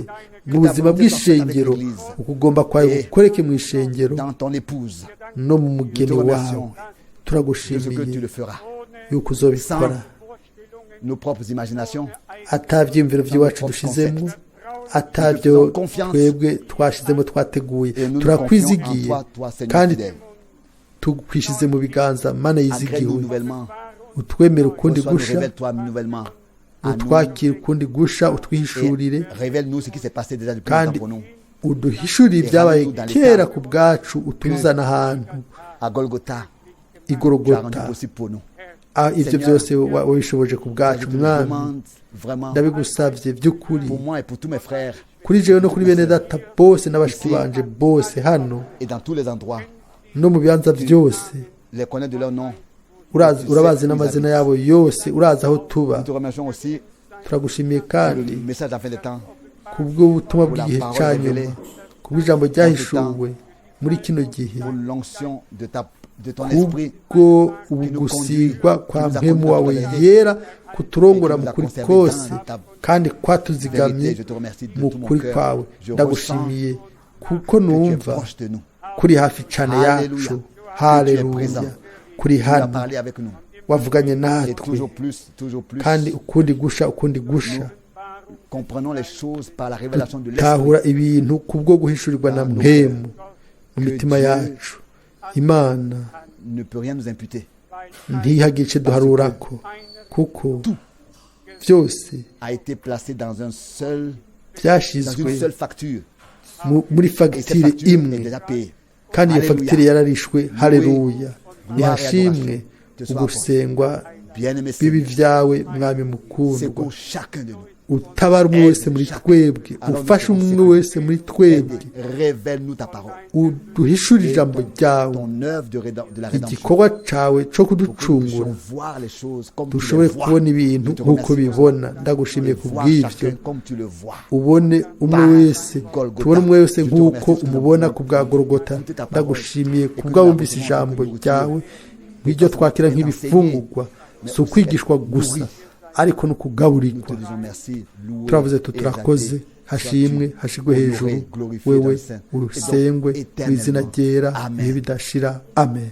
mu Que ta buzima volonté soit faite avec bw'ishengero, l'Église. ukugomba kwawe Et gukoreke mu ishengero dans ton épouse. no mu mugeni Nous te remercions wawe. De ce Turagushimiye que tu le feras. yuko uzobikora Nos propres imaginations, atabyiyumviro by'iwacu dushizemo, atabyo twebwe twashizemo twateguye. et nous nous confions en Turakwizigiye toi, toi Seigneur kandi fidèle. tukwishyize mu biganza, Mana Agrée-nous yizigiwe. nouvellement. Utwemere ukundi Reçois-nous, gusha, révèle-toi nouvellement à nous. utwakire ukundi gusha, utwihishurire Et révèle-nous ce qui s'est passé déjà depuis longtemps kandi pour nous. uduhishurire ibyabaye kera ku bwacu, utuzana ahantu À Golgotha, i tu as rendu Gorogota. possible pour nous. Ah, ibyo byose wabishoboje ku bwacu, Je te Mwami. demande vraiment Ndabigusabye by'ukuri pour moi et pour tous mes frères kuri jewe no kuri bene data bose n'abashiki banje bose hano et dans tous les endroits, no mu bibanza byose. Les connaître de leur nom. Urabazi n'amazina yabo yose, urazi aho tuba. Nous te remercions aussi Turagushimiye pour kandi le message de la fin des temps, kubw'ubutumwa bw'igihe cya nyuma, kubw'ijambo ryahishuwe muri kino gihe, pour l'onction de ton esprit kubwo ugusigwa kwa mpemu wawe yera kuturongora mu kuri kose kandi kwatuzigamye vérité. Je te remercie de mu tout mon kuri cœur. kwawe. Je ressens Ndagushimiye kuko que tu es numva proche de nous. kuri hafi cyane yacu. Haleluya, kuri Tu as hano, parlé avec nous. wavuganye Et natwe toujours plus, toujours plus, kandi ukundi gusha, ukundi gusha, comprenons les choses par la révélation de l'esprit. tahura ibintu kubwo guhishurirwa na mpemu mu mitima yacu. Imana Ne peut rien nous imputer. ntihagire icyo duharurako, kuko byose A été placé dans un seul, dans byashyizwe une seule facture. Muri Et cette fagitire facture est imwe, déjà payée. kandi iyo Alléluia. fagitire yararishwe. Haleluya, nihashimwe ugusengwa Bien-aimé bibi Seigneur, byawe, Mwami mukundwa. secours chacun de nous. Utabara umwe wese muri twebwe, ufashe umwe wese muri twebwe, Révèle-nous ta parole, uduhishurire ijambo ryawe, ton œuvre de la rédemption. igikorwa cyawe cyo Pour que nous kuducungura, puissions voir les choses comme tu les dushobore vois. kubona ibintu Je te nk'uko remercie pour bibona. Ndagushimiye ça. ku Et voir bw'ibyo. chacun comme tu le vois. Ubone umwe wese, tubone umwe wese nk'uko umubona ku bwa Gorogota. Ndagushimiye ku bw'abumvise ijambo ryawe nk'iryo twakira nk'ibifungurwa. Si ukwigishwa gusa, ariko no Nous kugaburirwa. te disons merci, loué Turavuze et tu turakoze, exalté hashimwe, sois-tu, hashigwe hejuru honoré, glorifié dans wewe, le Saint, et donc usengwe mu izina éternellement. ryera Amen. ibihe bidashira. Amen.